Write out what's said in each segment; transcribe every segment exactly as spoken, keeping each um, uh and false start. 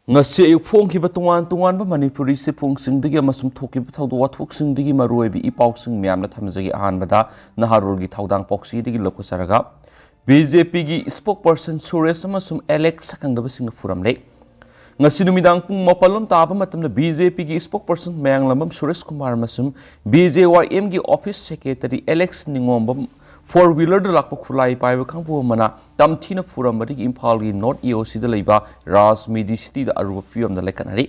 ꯉꯁꯤ ꯑꯌꯨꯛ ꯐꯣꯡꯈꯤꯕ ꯇꯣꯉꯥꯟ ꯇꯣꯉꯥꯟꯕ ꯃꯅꯤꯄꯨꯔꯤ ꯆꯦꯐꯣꯡꯁꯤꯡꯗꯒꯤ ꯑꯃꯁꯨꯡ ꯊꯣꯛꯈꯤꯕ ꯊꯧꯗꯣꯛ ꯋꯥꯊꯣꯛꯁꯤꯡꯗꯒꯤ ꯃꯔꯨꯑꯣꯏꯕ ꯏ ꯄꯥꯎꯁꯤꯡ ꯃꯌꯥꯝꯅ ꯊꯝꯖꯒꯦ꯫ ꯑꯍꯥꯟꯕꯗ ꯅꯍꯥꯔꯣꯜꯒꯤ ꯊꯧꯗꯥꯡ ꯄꯥꯎꯆꯦꯗꯒꯤ ꯂꯧꯈꯠꯆꯔꯒ, ꯕꯤ ꯖꯦ ꯄꯤꯒꯤ ꯁ꯭ꯄꯣꯛ ꯄꯔꯁꯟ ꯁꯨꯔꯦꯁ ꯑꯃꯁꯨꯡ ꯑꯦꯂꯦꯛꯁ ꯁꯛꯈꯪꯗꯕꯁꯤꯡꯅ ꯐꯨꯔꯝꯂꯦ꯫ ꯉꯁꯤ ꯅꯨꯃꯤꯗꯥꯡ ꯄꯨꯡ ꯃꯥꯄꯜ ꯂꯣꯝ ꯇꯥꯕ ꯃꯇꯝꯗ ꯕꯤ ꯖꯦ ꯄꯤꯒꯤ ꯁ꯭ꯄꯣꯛ ꯄꯔꯁꯟ ꯃꯌꯥꯡꯂꯝꯕꯝ ꯁꯨꯔꯦꯁ ꯀꯨꯃꯥꯔ ꯑꯃꯁꯨꯡ ꯕꯤ ꯖꯦ ꯋꯥꯏ ꯑꯦꯝꯒꯤ ꯑꯣꯐꯤꯁ ꯁꯦꯀ꯭ꯔꯦꯇꯔꯤ ꯑꯦꯂꯦꯛꯁ ꯅꯤꯉꯣꯝꯕꯝ ꯐꯣꯔ ꯋꯤꯂꯔꯗ ꯂꯥꯛꯄ ꯈꯨꯠꯂꯥꯏ ꯄꯥꯏꯕ ꯀꯥꯡꯕꯨ ꯑꯃꯅ ꯇꯝꯊꯤꯅ ꯐꯨꯔꯝꯕꯗꯒꯤ ꯏꯝꯐꯥꯜꯒꯤ ꯅꯣꯔꯠ ꯏ ꯑꯣ ꯁꯤꯗ ꯂꯩꯕ ꯔꯥꯖ ꯃꯦꯗꯤ ꯁꯤꯇꯤꯗ ꯑꯔꯨꯕ ꯐꯤꯕꯝꯗ ꯂꯩꯈꯠꯅꯔꯤ꯫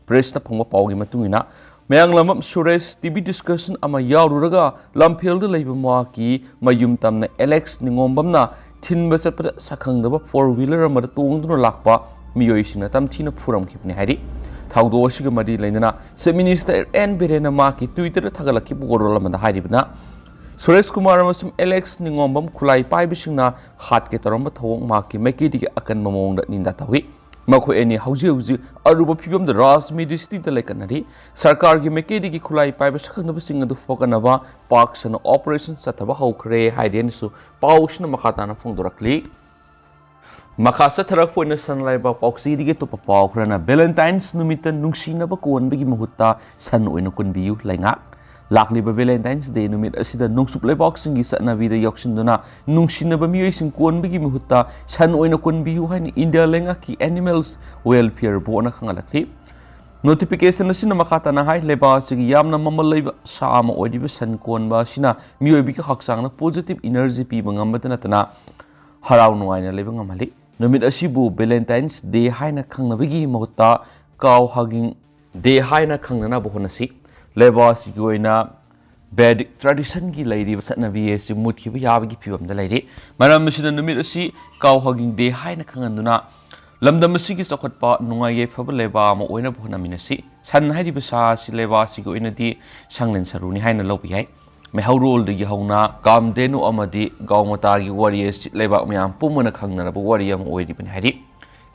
ꯄ꯭ꯔꯦꯁꯅ ꯐꯪꯕ ꯄꯥꯎꯒꯤ ꯃꯇꯨꯡ ꯏꯟꯅ, ꯃꯌꯥꯡꯂꯝꯕꯝ ꯁꯨꯔꯦꯁ ꯇꯤ ꯚꯤ ꯗꯤꯁꯀꯁꯟ ꯑꯃ ꯌꯥꯎꯔꯨꯔꯒ ꯂꯝꯐꯦꯜꯗ ꯂꯩꯕ ꯃꯍꯥꯛꯀꯤ ꯃꯌꯨꯝ ꯇꯝꯅ ꯑꯦꯂꯦꯛꯁ ꯅꯤꯉꯣꯝꯕꯝꯅ ꯊꯤꯟꯕ ꯆꯠꯄꯗ ꯁꯛꯈꯪꯗꯕ ꯐꯣꯔ ꯋꯤꯂꯔ ꯑꯃꯗ ꯇꯣꯡꯗꯨꯅ ꯂꯥꯛꯄ ꯃꯤꯑꯣꯏꯁꯤꯡꯅ ꯇꯝꯊꯤꯅ ꯐꯨꯔꯝꯈꯤꯕꯅꯤ ꯍꯥꯏꯔꯤ꯫ ꯊꯧꯗꯣꯛ ꯑꯁꯤꯒ ꯃꯔꯤ ꯂꯩꯅꯅ ꯆꯤꯐ ꯃꯤꯅꯤꯁꯇꯔ ꯑꯦꯟ ꯕꯤꯔꯦꯟꯅ ꯃꯍꯥꯛꯀꯤ ꯇ꯭ꯋꯤꯇꯔꯗ ꯊꯥꯒꯠꯂꯛꯈꯤꯕ ꯋꯥꯔꯣꯜ ꯑꯃꯗ ꯍꯥꯏꯔꯤꯕꯅ, ꯁꯨꯔꯦꯁ ꯀꯨꯃꯥꯔ ꯑꯃꯁꯨꯡ ꯑꯦꯂꯦꯛꯁ ꯅꯤꯉꯣꯝꯕꯝ ꯈꯨꯠꯂꯥꯏ ꯄꯥꯏꯕꯁꯤꯡꯅ ꯍꯥꯠꯀꯦ ꯇꯧꯔꯝꯕ ꯊꯧꯑꯣꯡ ꯃꯍꯥꯛꯀꯤ ꯃꯥꯏꯀꯩꯗꯒꯤ ꯑꯀꯟꯕ ꯃꯑꯣꯡꯗ ꯅꯤꯟꯗꯥ ꯇꯧꯏ꯫ ꯃꯈꯣꯏ ꯑꯅꯤ ꯍꯧꯖꯤꯛ ꯍꯧꯖꯤꯛ ꯑꯔꯨꯕ ꯐꯤꯕꯝꯗ ꯔꯥꯖ ꯃꯦꯗꯤ ꯁꯤꯇꯤꯗ ꯂꯩꯈꯠꯅꯔꯤ꯫ ꯁꯔꯀꯥꯔꯒꯤ ꯃꯥꯏꯀꯩꯗꯒꯤ ꯈꯨꯠꯂꯥꯏ ꯄꯥꯏꯕ ꯁꯛꯈꯪꯗꯕꯁꯤꯡ ꯑꯗꯨ ꯐꯒꯠꯅꯕ ꯄꯥꯛ ꯁꯟꯅ ꯑꯣꯄꯔꯦꯁꯟ ꯆꯠꯊꯕ ꯍꯧꯈ꯭ꯔꯦ ꯍꯥꯏꯔꯤ ꯍꯥꯏꯅꯁꯨ ꯄꯥꯎꯁꯤꯅ ꯃꯈꯥ ꯇꯥꯅ ꯐꯣꯡꯗꯣꯔꯛꯂꯤ꯫ ꯃꯈꯥ ꯆꯠꯊꯔꯛꯄ ꯑꯣꯏꯅ ꯁꯟ ꯂꯩꯕꯥꯛ ꯄꯥꯎꯆꯦꯗꯒꯤ ꯑꯇꯣꯞꯄ ꯄꯥꯎ ꯈꯔꯅ, ꯚꯦꯂꯦꯟꯇꯥꯏꯟꯁ ꯅꯨꯃꯤꯠꯇ ꯅꯨꯡꯁꯤꯅꯕ ꯀꯣꯟꯕꯒꯤ ꯃꯍꯨꯠꯇ ꯁꯟ ꯑꯣꯏꯅ ꯀꯣꯟꯕꯤꯌꯨ, ꯂꯩꯉꯥꯛ꯫ ꯂꯥꯛꯂꯤꯕ ꯚꯦꯂꯦꯟꯇꯥꯏꯟꯁ ꯗꯦ ꯅꯨꯃꯤꯠ ꯑꯁꯤꯗ ꯅꯣꯡꯆꯨꯞ ꯂꯩꯕꯥꯛꯁꯤꯡꯒꯤ ꯆꯠꯅꯕꯤꯗ ꯌꯥꯎꯁꯤꯟꯗꯨꯅ ꯅꯨꯡꯁꯤꯅꯕ ꯃꯤꯑꯣꯏꯁꯤꯡ ꯀꯣꯟꯕꯒꯤ ꯃꯍꯨꯠꯇ ꯁꯟ ꯑꯣꯏꯅ ꯀꯣꯟꯕꯤꯌꯨ ꯍꯥꯏꯅ ꯏꯟꯗꯤꯌꯥ ꯂꯩꯉꯥꯛꯀꯤ ꯑꯦꯅꯤꯃꯦꯜꯁ ꯋꯦꯜꯐꯤꯌꯔ ꯕꯣꯔꯗꯅ ꯈꯪꯍꯜꯂꯛꯂꯤ꯫ ꯅꯣꯇꯤꯐꯤꯀꯦꯁꯟ ꯑꯁꯤꯅ ꯃꯈꯥ ꯇꯥꯅ ꯍꯥꯏ, ꯂꯩꯕꯥꯛ ꯑꯁꯤꯒꯤ ꯌꯥꯝꯅ ꯃꯃꯜ ꯂꯩꯕ ꯁꯥ ꯑꯃ ꯑꯣꯏꯔꯤꯕ ꯁꯟ ꯀꯣꯟꯕ ꯑꯁꯤꯅ ꯃꯤꯑꯣꯏꯕꯒꯤ ꯍꯛꯆꯥꯡꯗ ꯄꯣꯖꯤꯇꯤꯚ ꯏꯅꯔꯖꯤ ꯄꯤꯕ ꯉꯝꯕꯇ ꯅꯠꯇꯅ ꯍꯔꯥꯎ ꯅꯨꯡꯉꯥꯏꯅ ꯂꯩꯕ ꯉꯝꯍꯜꯂꯤ꯫ ꯅꯨꯃꯤꯠ ꯑꯁꯤꯕꯨ ꯚꯦꯂꯦꯟꯇꯥꯏꯟꯁ ꯗꯦ ꯍꯥꯏꯅ ꯈꯪꯅꯕꯒꯤ ꯃꯍꯨꯠꯇ ꯀꯥꯎ ꯍꯒꯤꯡ ꯗꯦ ꯍꯥꯏꯅ ꯈꯪꯅꯅꯕ ꯍꯣꯠꯅꯁꯤ꯫ ꯂꯩꯕꯥꯛ ꯑꯁꯤꯒꯤ ꯑꯣꯏꯅ ꯚꯦꯗꯤꯛ ꯇ꯭ꯔꯦꯗꯤꯁꯟꯒꯤ ꯂꯩꯔꯤꯕ ꯆꯠꯅꯕꯤ ꯑꯁꯤ ꯃꯨꯠꯈꯤꯕ ꯌꯥꯕꯒꯤ ꯐꯤꯕꯝꯗ ꯂꯩꯔꯤ꯫ ꯃꯔꯝ ꯑꯁꯤꯅ ꯅꯨꯃꯤꯠ ꯑꯁꯤ ꯀꯥꯎ ꯍꯒꯤꯡ ꯗꯦ ꯍꯥꯏꯅ ꯈꯪꯍꯟꯗꯨꯅ ꯂꯝꯗꯝ ꯑꯁꯤꯒꯤ ꯆꯥꯎꯈꯠꯄ, ꯅꯨꯡꯉꯥꯏ ꯌꯥꯏꯐꯕ ꯂꯩꯕꯥꯛ ꯑꯃ ꯑꯣꯏꯅꯕ ꯍꯣꯠꯅꯃꯤꯟꯅꯁꯤ꯫ ꯁꯟ ꯍꯥꯏꯔꯤꯕ ꯁꯥ ꯑꯁꯤ ꯂꯩꯕꯥꯛ ꯑꯁꯤꯒꯤ ꯑꯣꯏꯅꯗꯤ ꯁꯪꯂꯦꯟ ꯁꯔꯨꯅꯤ ꯍꯥꯏꯅ ꯂꯧꯕ ꯌꯥꯏ꯫ ꯃꯩꯍꯧꯔꯣꯜꯗꯒꯤ ꯍꯧꯅ ꯀꯥꯝꯗꯦꯅꯨ ꯑꯃꯗꯤ ꯒꯥꯎꯃꯇꯥꯒꯤ ꯋꯥꯔꯤ ꯑꯁꯤ ꯂꯩꯕꯥꯛ ꯃꯌꯥꯝ ꯄꯨꯝꯕꯅ ꯈꯪꯅꯔꯕ ꯋꯥꯔꯤ ꯑꯃ ꯑꯣꯏꯔꯤꯕꯅꯤ ꯍꯥꯏꯔꯤ꯫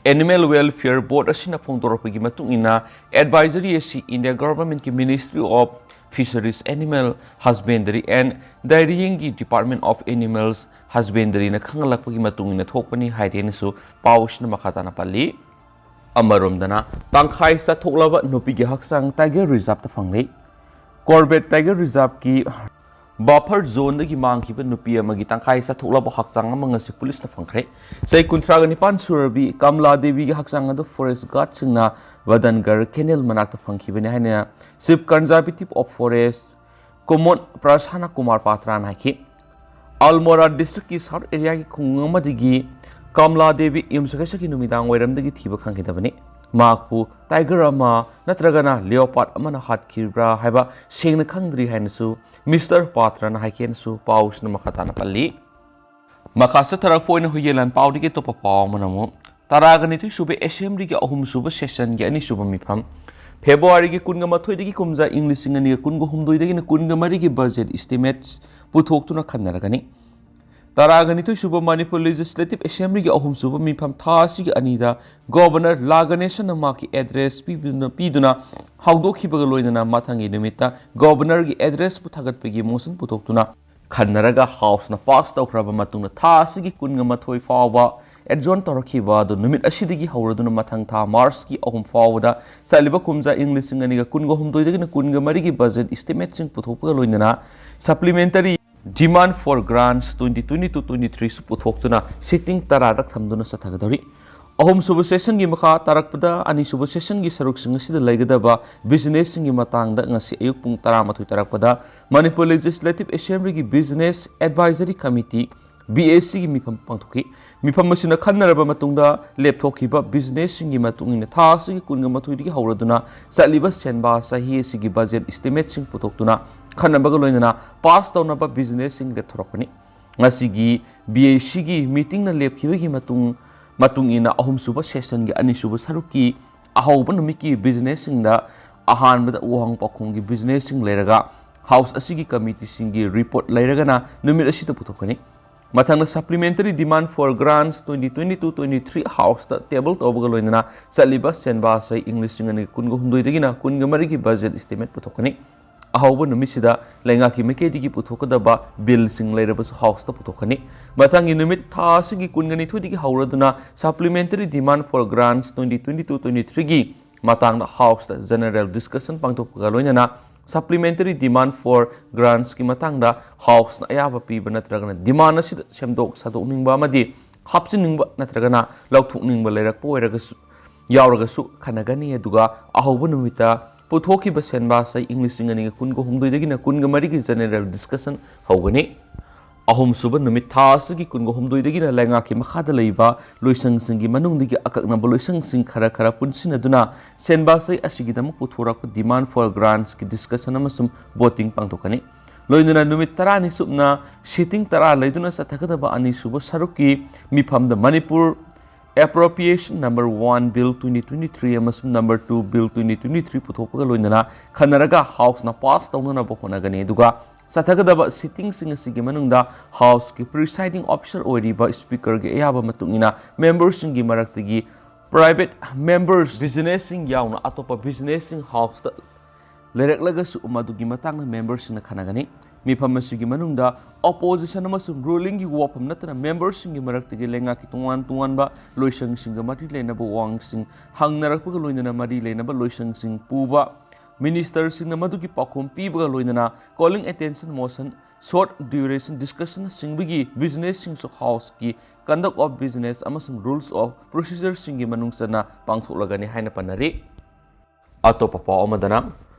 ꯑꯦꯅꯤꯃꯦꯜ ꯋꯦꯜꯐꯤꯌꯔ ꯕꯣꯔꯗ ꯑꯁꯤꯅ ꯐꯣꯡꯗꯣꯔꯛꯄꯒꯤ ꯃꯇꯨꯡ ꯏꯟꯅ, ꯑꯦꯗꯚꯥꯏꯖꯔꯤ ꯑꯁꯤ ꯏꯟꯗꯤꯌꯥ ꯒꯚꯔꯟꯃꯦꯟꯠꯀꯤ Ministry of Fisheries, Animal Husbandry and Dairyingꯒꯤ Department of Animals Husbandryꯅ ꯈꯪꯍꯜꯂꯛꯄꯒꯤ ꯃꯇꯨꯡ ꯏꯟꯅ ꯊꯣꯛꯄꯅꯤ ꯍꯥꯏꯔꯤ ꯍꯥꯏꯅꯁꯨ ꯄꯥꯎ ꯑꯁꯤꯅ ꯃꯈꯥ ꯇꯥꯅ ꯄꯜꯂꯤ꯫ ꯑꯃꯔꯣꯝꯗꯅ, ꯇꯪꯈꯥꯏ ꯆꯥꯊꯣꯛꯂꯕ ꯅꯨꯄꯤꯒꯤ ꯍꯛꯆꯥꯡ Tiger Reserveꯇ ꯐꯪꯂꯤ꯫ Corbett Tiger Reserveꯀꯤ buffer zoneꯗꯒꯤ ꯃꯥꯡꯈꯤꯕ ꯅꯨꯄꯤ ꯑꯃꯒꯤ ꯇꯪꯈꯥꯏ ꯆꯥꯊꯣꯛꯂꯕ ꯍꯛꯆꯥꯡ ꯑꯃ ꯉꯁꯤ ꯄꯨꯂꯤꯁꯅ ꯐꯪꯈ꯭ꯔꯦ꯫ ꯆꯍꯤ ꯀꯨꯟꯊ꯭ꯔꯥꯒ ꯅꯤꯄꯥꯟ ꯁꯨꯔꯕꯤ ꯀꯃꯂꯥ ꯗꯦꯕꯤꯒꯤ ꯍꯛꯆꯥꯡ ꯑꯗꯨ forest guardꯁꯤꯡꯅ ꯕꯗꯟꯒꯔ canal ꯃꯅꯥꯛꯇ ꯐꯪꯈꯤꯕꯅꯤ ꯍꯥꯏꯅ Chief Conservative of Forest ꯀꯨꯃꯣꯟ ꯄ꯭ꯔꯁꯥꯅ Kumar ꯄꯥꯇ꯭ꯔꯥꯅ ꯍꯥꯏꯈꯤ꯫ ꯑꯜꯃꯣꯔꯥ districtꯀꯤ south areaꯒꯤ ꯈꯨꯡꯒꯪ ꯑꯃꯗꯒꯤ ꯀꯃꯂꯥ ꯗꯦꯕꯤ ꯌꯨꯝꯁꯀꯩꯁꯒꯤ ꯅꯨꯃꯤꯗꯥꯡ ꯋꯥꯏꯔꯝꯗꯒꯤ ꯊꯤꯕ ꯈꯪꯈꯤꯗꯕꯅꯤ꯫ ꯃꯍꯥꯛꯄꯨ tiger ꯑꯃ ꯅꯠꯇ꯭ꯔꯒꯅ leopard ꯑꯃꯅ ꯍꯥꯠꯈꯤꯕ꯭ꯔꯥ ꯍꯥꯏꯕ ꯁꯦꯡꯅ ꯈꯪꯗ꯭ꯔꯤ ꯍꯥꯏꯅꯁꯨ Mister ꯄꯥꯇ꯭ꯔꯅ ꯍꯥꯏꯈꯤ ꯍꯥꯏꯅꯁꯨ ꯄꯥꯎꯁꯤꯅ ꯃꯈꯥ ꯇꯥꯅ ꯄꯜꯂꯤ꯫ ꯃꯈꯥ ꯆꯠꯊꯔꯛꯄ ꯑꯣꯏꯅ ꯍꯨꯏꯌꯦꯟ ꯂꯥꯟꯄꯥꯎꯗꯒꯤ ꯑꯇꯣꯞꯄ ꯄꯥꯎ ꯑꯃꯅ ꯑꯃꯨꯛ ꯇꯔꯥꯒ ꯅꯤꯊꯣꯏ ꯁꯨꯕ assemblyꯒꯤ ꯑꯍꯨꯝ ꯁꯨꯕ sessionꯒꯤ ꯑꯅꯤ ꯁꯨꯕ ꯃꯤꯐꯝ, Februaryꯒꯤ ꯀꯨꯟꯒ ꯃꯥꯊꯣꯏꯗꯒꯤ ꯀꯨꯝꯖꯥ ꯏꯪ ꯂꯤꯁꯤꯡ ꯑꯅꯤꯒ ꯀꯨꯟꯒ ꯍꯨꯝꯗꯣꯏꯗꯒꯤꯅ ꯀꯨꯟꯒ ꯃꯔꯤꯒꯤ budget estimates ꯄꯨꯊꯣꯛꯇꯨꯅ ꯈꯟꯅꯔꯒꯅꯤ꯫ ꯇꯔꯥꯒ ꯅꯤꯊꯣꯏ ꯁꯨꯕ Manipur Legislative Assemblyꯒꯤ ꯑꯍꯨꯝ ꯁꯨꯕ ꯃꯤꯐꯝ ꯊꯥ ꯑꯁꯤꯒꯤ ꯑꯅꯤꯗ Governor ꯂꯥ ꯒꯅꯦꯁꯟꯅ ꯃꯍꯥꯛꯀꯤ address ꯄꯤꯗꯨꯅ, ꯄꯤꯗꯨꯅ ꯍꯧꯗꯣꯛꯈꯤꯕꯒ ꯂꯣꯏꯅꯅ ꯃꯊꯪꯒꯤ ꯅꯨꯃꯤꯠꯇ Governorꯒꯤ addressꯄꯨ ꯊꯥꯒꯠꯄꯒꯤ motion ꯄꯨꯊꯣꯛꯇꯨꯅ ꯈꯟꯅꯔꯒ Houseꯅ pass ꯇꯧꯈ꯭ꯔꯕ ꯃꯇꯨꯡꯗ ꯊꯥ ꯑꯁꯤꯒꯤ ꯀꯨꯟꯒ ꯃꯥꯊꯣꯏ ꯐꯥꯎꯕ adjourn ꯇꯧꯔꯛꯈꯤꯕ ꯑꯗꯨ ꯅꯨꯃꯤꯠ ꯑꯁꯤꯗꯒꯤ ꯍꯧꯔꯗꯨꯅ ꯃꯊꯪ ꯊꯥ Marchꯀꯤ ꯑꯍꯨꯝ ꯐꯥꯎꯕꯗ ꯆꯠꯂꯤꯕ ꯀꯨꯝꯖꯥ ꯏꯪ ꯂꯤꯁꯤꯡ ꯑꯅꯤꯒ ꯀꯨꯟꯒ ꯍꯨꯝꯗꯣꯏꯗꯒꯤꯅ ꯀꯨꯟꯒ ꯃꯔꯤꯒꯤ budget estimatesꯁꯤꯡ ꯄꯨꯊꯣꯛꯄꯒ ꯂꯣꯏꯅꯅ supplementary demand for grants twenty twenty-two twenty-threeꯁꯨ ꯄꯨꯊꯣꯛꯇꯨꯅ sitting ꯇꯔꯥꯔꯛ ꯊꯝꯗꯨꯅ ꯆꯠꯊꯒꯗꯧꯔꯤ꯫ ꯑꯍꯨꯝꯁꯨꯕ sessionꯒꯤ ꯃꯈꯥ ꯇꯥꯔꯛꯄꯗ ꯑꯅꯤꯁꯨꯕ sessionꯒꯤ ꯁꯔꯨꯛꯁꯤꯡ ꯑꯁꯤꯗ ꯂꯩꯒꯗꯕ businessꯁꯤꯡꯒꯤ ꯃꯇꯥꯡꯗ ꯉꯁꯤ ꯑꯌꯨꯛ ꯄꯨꯡ ꯇꯔꯥꯃꯥꯊꯣꯏ ꯇꯥꯔꯛꯄꯗ Manipur Legislative Assemblyꯒꯤ Business Advisory Committee, BACꯒꯤ ꯃꯤꯐꯝ ꯄꯥꯡꯊꯣꯛꯈꯤ꯫ ꯃꯤꯐꯝ ꯑꯁꯤꯅ ꯈꯟꯅꯔꯕ ꯃꯇꯨꯡꯗ ꯂꯦꯞꯊꯣꯛꯈꯤꯕ businessꯁꯤꯡꯒꯤ ꯃꯇꯨꯡ ꯏꯟꯅ ꯊꯥ ꯑꯁꯤꯒꯤ ꯀꯨꯟꯒ ꯃꯥꯊꯣꯏꯗꯒꯤ ꯍꯧꯔꯗꯨꯅ ꯆꯠꯂꯤꯕ ꯁꯦꯟꯕꯥ ꯆꯍꯤ ꯑꯁꯤꯒꯤ budget estimatesꯁꯤꯡ ꯄꯨꯊꯣꯛꯇꯨꯅ ꯈꯟꯅꯕꯒ ꯂꯣꯏꯅꯅ pass ꯇꯧꯅꯕ businessꯁꯤꯡ ꯂꯦꯞꯊꯣꯔꯛꯄꯅꯤ꯫ ꯉꯁꯤꯒꯤ BACꯒꯤ meetingꯅ ꯂꯦꯞꯈꯤꯕꯒꯤ ꯃꯇꯨꯡ, ꯃꯇꯨꯡ ꯏꯟꯅ ꯑꯍꯨꯝꯁꯨꯕ sessionꯒꯤ ꯑꯅꯤꯁꯨꯕ ꯁꯔꯨꯛꯀꯤ ꯑꯍꯧꯕ ꯅꯨꯃꯤꯠꯀꯤ businessꯁꯤꯡꯗ ꯑꯍꯥꯟꯕꯗ ꯋꯥꯍꯪ ꯄꯥꯎꯈꯨꯝꯒꯤ businessꯁꯤꯡ ꯂꯩꯔꯒ House ꯑꯁꯤꯒꯤ committeeꯁꯤꯡꯒꯤ report ꯂꯩꯔꯒꯅ ꯅꯨꯃꯤꯠ ꯑꯁꯤꯗ ꯄꯨꯊꯣꯛꯀꯅꯤ꯫ ꯃꯊꯪꯗ supplementary demand for grants twenty twenty-two twenty-three Houseꯇ table ꯇꯧꯕꯒ ꯂꯣꯏꯅꯅ ꯆꯠꯂꯤꯕ ꯁꯦꯟꯕꯥ ꯆꯍꯤ ꯏꯪ ꯂꯤꯁꯤꯡ ꯑꯅꯤꯒ ꯀꯨꯟꯒ ꯍꯨꯝꯗꯣꯏꯗꯒꯤꯅ ꯀꯨꯟꯒ ꯃꯔꯤꯒꯤ budget estimate ꯄꯨꯊꯣꯛꯀꯅꯤ꯫ ꯑꯍꯧꯕ ꯅꯨꯃꯤꯠꯁꯤꯗ ꯂꯩꯉꯥꯛꯀꯤ ꯃꯥꯏꯀꯩꯗꯒꯤ ꯄꯨꯊꯣꯛꯀꯗꯕ ꯕꯤꯜꯁꯤꯡ ꯂꯩꯔꯕꯁꯨ ꯍꯥꯎꯁꯇ ꯄꯨꯊꯣꯛꯀꯅꯤ꯫ ꯃꯊꯪꯒꯤ ꯅꯨꯃꯤꯠ ꯊꯥ ꯑꯁꯤꯒꯤ ꯀꯨꯟꯒ ꯅꯤꯊꯣꯏꯗꯒꯤ ꯍꯧꯔꯗꯨꯅ Supplementary Demand for Grants twenty twenty-two twenty-three ꯒꯤ ꯃꯇꯥꯡꯗ ꯍꯥꯎꯁꯇ ꯖꯦꯅꯔꯦꯜ ꯗꯤꯁꯀꯁꯟ ꯄꯥꯡꯊꯣꯛꯄꯒ ꯂꯣꯏꯅꯅ Supplementary Demand for Grants ꯀꯤ ꯃꯇꯥꯡꯗ ꯍꯥꯎꯁꯅ ꯑꯌꯥꯕ ꯄꯤꯕ ꯅꯠꯇ꯭ꯔꯒꯅ ꯗꯤꯃꯥꯟ ꯑꯁꯤꯗ ꯁꯦꯝꯗꯣꯛ ꯁꯥꯗꯣꯛꯅꯤꯡꯕ ꯑꯃꯗꯤ ꯍꯥꯞꯆꯤꯟꯅꯤꯡꯕ ꯅꯠꯇ꯭ꯔꯒꯅ ꯂꯧꯊꯣꯛꯅꯤꯡꯕ ꯂꯩꯔꯛꯄ ꯑꯣꯏꯔꯒꯁꯨ ꯌꯥꯎꯔꯒꯁꯨ ꯈꯟꯅꯒꯅꯤ꯫ ꯑꯗꯨꯒ ꯑꯍꯧꯕ ꯅꯨꯃꯤꯠꯇ ꯄꯨꯊꯣꯛꯈꯤꯕ ꯁꯦꯟꯕꯥꯁ ꯆꯍꯤ ꯏꯪ ꯂꯤꯁꯤꯡ ꯑꯅꯤꯒ ꯀꯨꯟꯒ ꯍꯨꯝꯗꯣꯏꯗꯒꯤꯅ ꯀꯨꯟꯒ ꯃꯔꯤꯒꯤ ꯖꯦꯅꯔꯦꯜ ꯗꯤꯁꯀꯁꯟ ꯍꯧꯒꯅꯤ꯫ ꯑꯍꯨꯝꯁꯨꯕ ꯅꯨꯃꯤꯠ ꯊꯥ ꯑꯁꯤꯒꯤ ꯀꯨꯟꯒ ꯍꯨꯝꯗꯣꯏꯗꯒꯤꯅ ꯂꯩꯉꯥꯛꯀꯤ ꯃꯈꯥꯗ ꯂꯩꯕ ꯂꯣꯏꯁꯪꯁꯤꯡꯒꯤ ꯃꯅꯨꯡꯗꯒꯤ ꯑꯀꯛꯅꯕ ꯂꯣꯏꯁꯪꯁꯤꯡ ꯈꯔ ꯈꯔ ꯄꯨꯟꯁꯤꯟꯅꯗꯨꯅ ꯁꯦꯟꯕꯥꯁ ꯆꯍꯤ ꯑꯁꯤꯒꯤꯗꯃꯛ ꯄꯨꯊꯣꯔꯛꯄ Demand for Grants ꯀꯤ ꯗꯤꯁꯀꯁꯟ ꯑꯃꯁꯨꯡ ꯚꯣꯇꯤꯡ ꯄꯥꯡꯊꯣꯛꯀꯅꯤ꯫ ꯂꯣꯏꯅꯅ ꯅꯨꯃꯤꯠ ꯇꯔꯥꯅꯤ ꯆꯨꯞꯅ ꯁꯤꯇꯤꯡ ꯇꯔꯥ ꯂꯩꯗꯨꯅ ꯆꯠꯊꯒꯗꯕ ꯑꯅꯤꯁꯨꯕ ꯁꯔꯨꯛꯀꯤ ꯃꯤꯐꯝꯗ Manipur Appropriation Number One Bill twenty twenty-three ꯑꯃꯁꯨꯡ Number Two Bill twenty twenty-three ꯄꯨꯊꯣꯛꯄꯒ ꯂꯣꯏꯅꯅ ꯈꯟꯅꯔꯒ ꯍꯥꯎꯁꯅ ꯄꯥꯁ ꯇꯧꯅꯅꯕ ꯍꯣꯠꯅꯒꯅꯤ꯫ ꯑꯗꯨꯒ ꯆꯠꯊꯒꯗꯕ ꯁꯤꯇꯤꯡꯁꯤꯡ ꯑꯁꯤꯒꯤ ꯃꯅꯨꯡꯗ ꯍꯥꯎꯁꯀꯤ presiding officer ꯑꯣꯏꯔꯤꯕ ꯁ꯭ꯄꯤꯀꯔꯒꯤ ꯑꯌꯥꯕ ꯃꯇꯨꯡ ꯏꯟꯅ ꯃꯦꯝꯕꯔꯁꯤꯡꯒꯤ ꯃꯔꯛꯇꯒꯤ private members, businessꯁꯤꯡ ꯌꯥꯎꯅ ꯑꯇꯣꯞꯄ businessꯁꯤꯡ ꯍꯥꯎꯁꯇ ꯂꯩꯔꯛꯂꯒꯁꯨ ꯃꯗꯨꯒꯤ ꯃꯇꯥꯡꯗ ꯃꯦꯝꯕꯔꯁꯤꯡꯅ ꯈꯟꯅꯒꯅꯤ꯫ ꯃꯤꯐꯝ ꯑꯁꯤꯒꯤ ꯃꯅꯨꯡꯗ opposition ꯑꯃꯁꯨꯡ rulingꯒꯤ ꯋꯥꯐꯝ ꯅꯠꯇꯅ ꯃꯦꯝꯕꯔꯁꯤꯡꯒꯤ ꯃꯔꯛꯇꯒꯤ ꯂꯩꯉꯥꯛꯀꯤ ꯇꯣꯉꯥꯟ ꯇꯣꯉꯥꯟꯕ ꯂꯣꯏꯁꯪꯁꯤꯡꯒ ꯃꯔꯤ ꯂꯩꯅꯕ ꯋꯥꯍꯪꯁꯤꯡ ꯍꯪꯅꯔꯛꯄꯒ ꯂꯣꯏꯅꯅ ꯃꯔꯤ ꯂꯩꯅꯕ ꯂꯣꯏꯁꯪꯁꯤꯡ ꯄꯨꯕ ministerꯁꯤꯡꯅ ꯃꯗꯨꯒꯤ ꯄꯥꯎꯈꯨꯝ ꯄꯤꯕꯒ ꯂꯣꯏꯅꯅ calling attention motion, short duration discussionꯅꯆꯤꯡꯕꯒꯤ businessꯁꯤꯡꯁꯨ ꯍꯥꯎꯁꯀꯤ conduct of business ꯑꯃꯁꯨꯡ rules of procedureꯁꯤꯡꯒꯤ ꯃꯅꯨꯡ ꯆꯟꯅ ꯄꯥꯡꯊꯣꯛꯂꯒꯅꯤ ꯍꯥꯏꯅ ꯄꯟꯅꯔꯤ꯫ ꯑꯇꯣꯞꯄ ꯄꯥꯎ ꯑꯃꯗꯅ,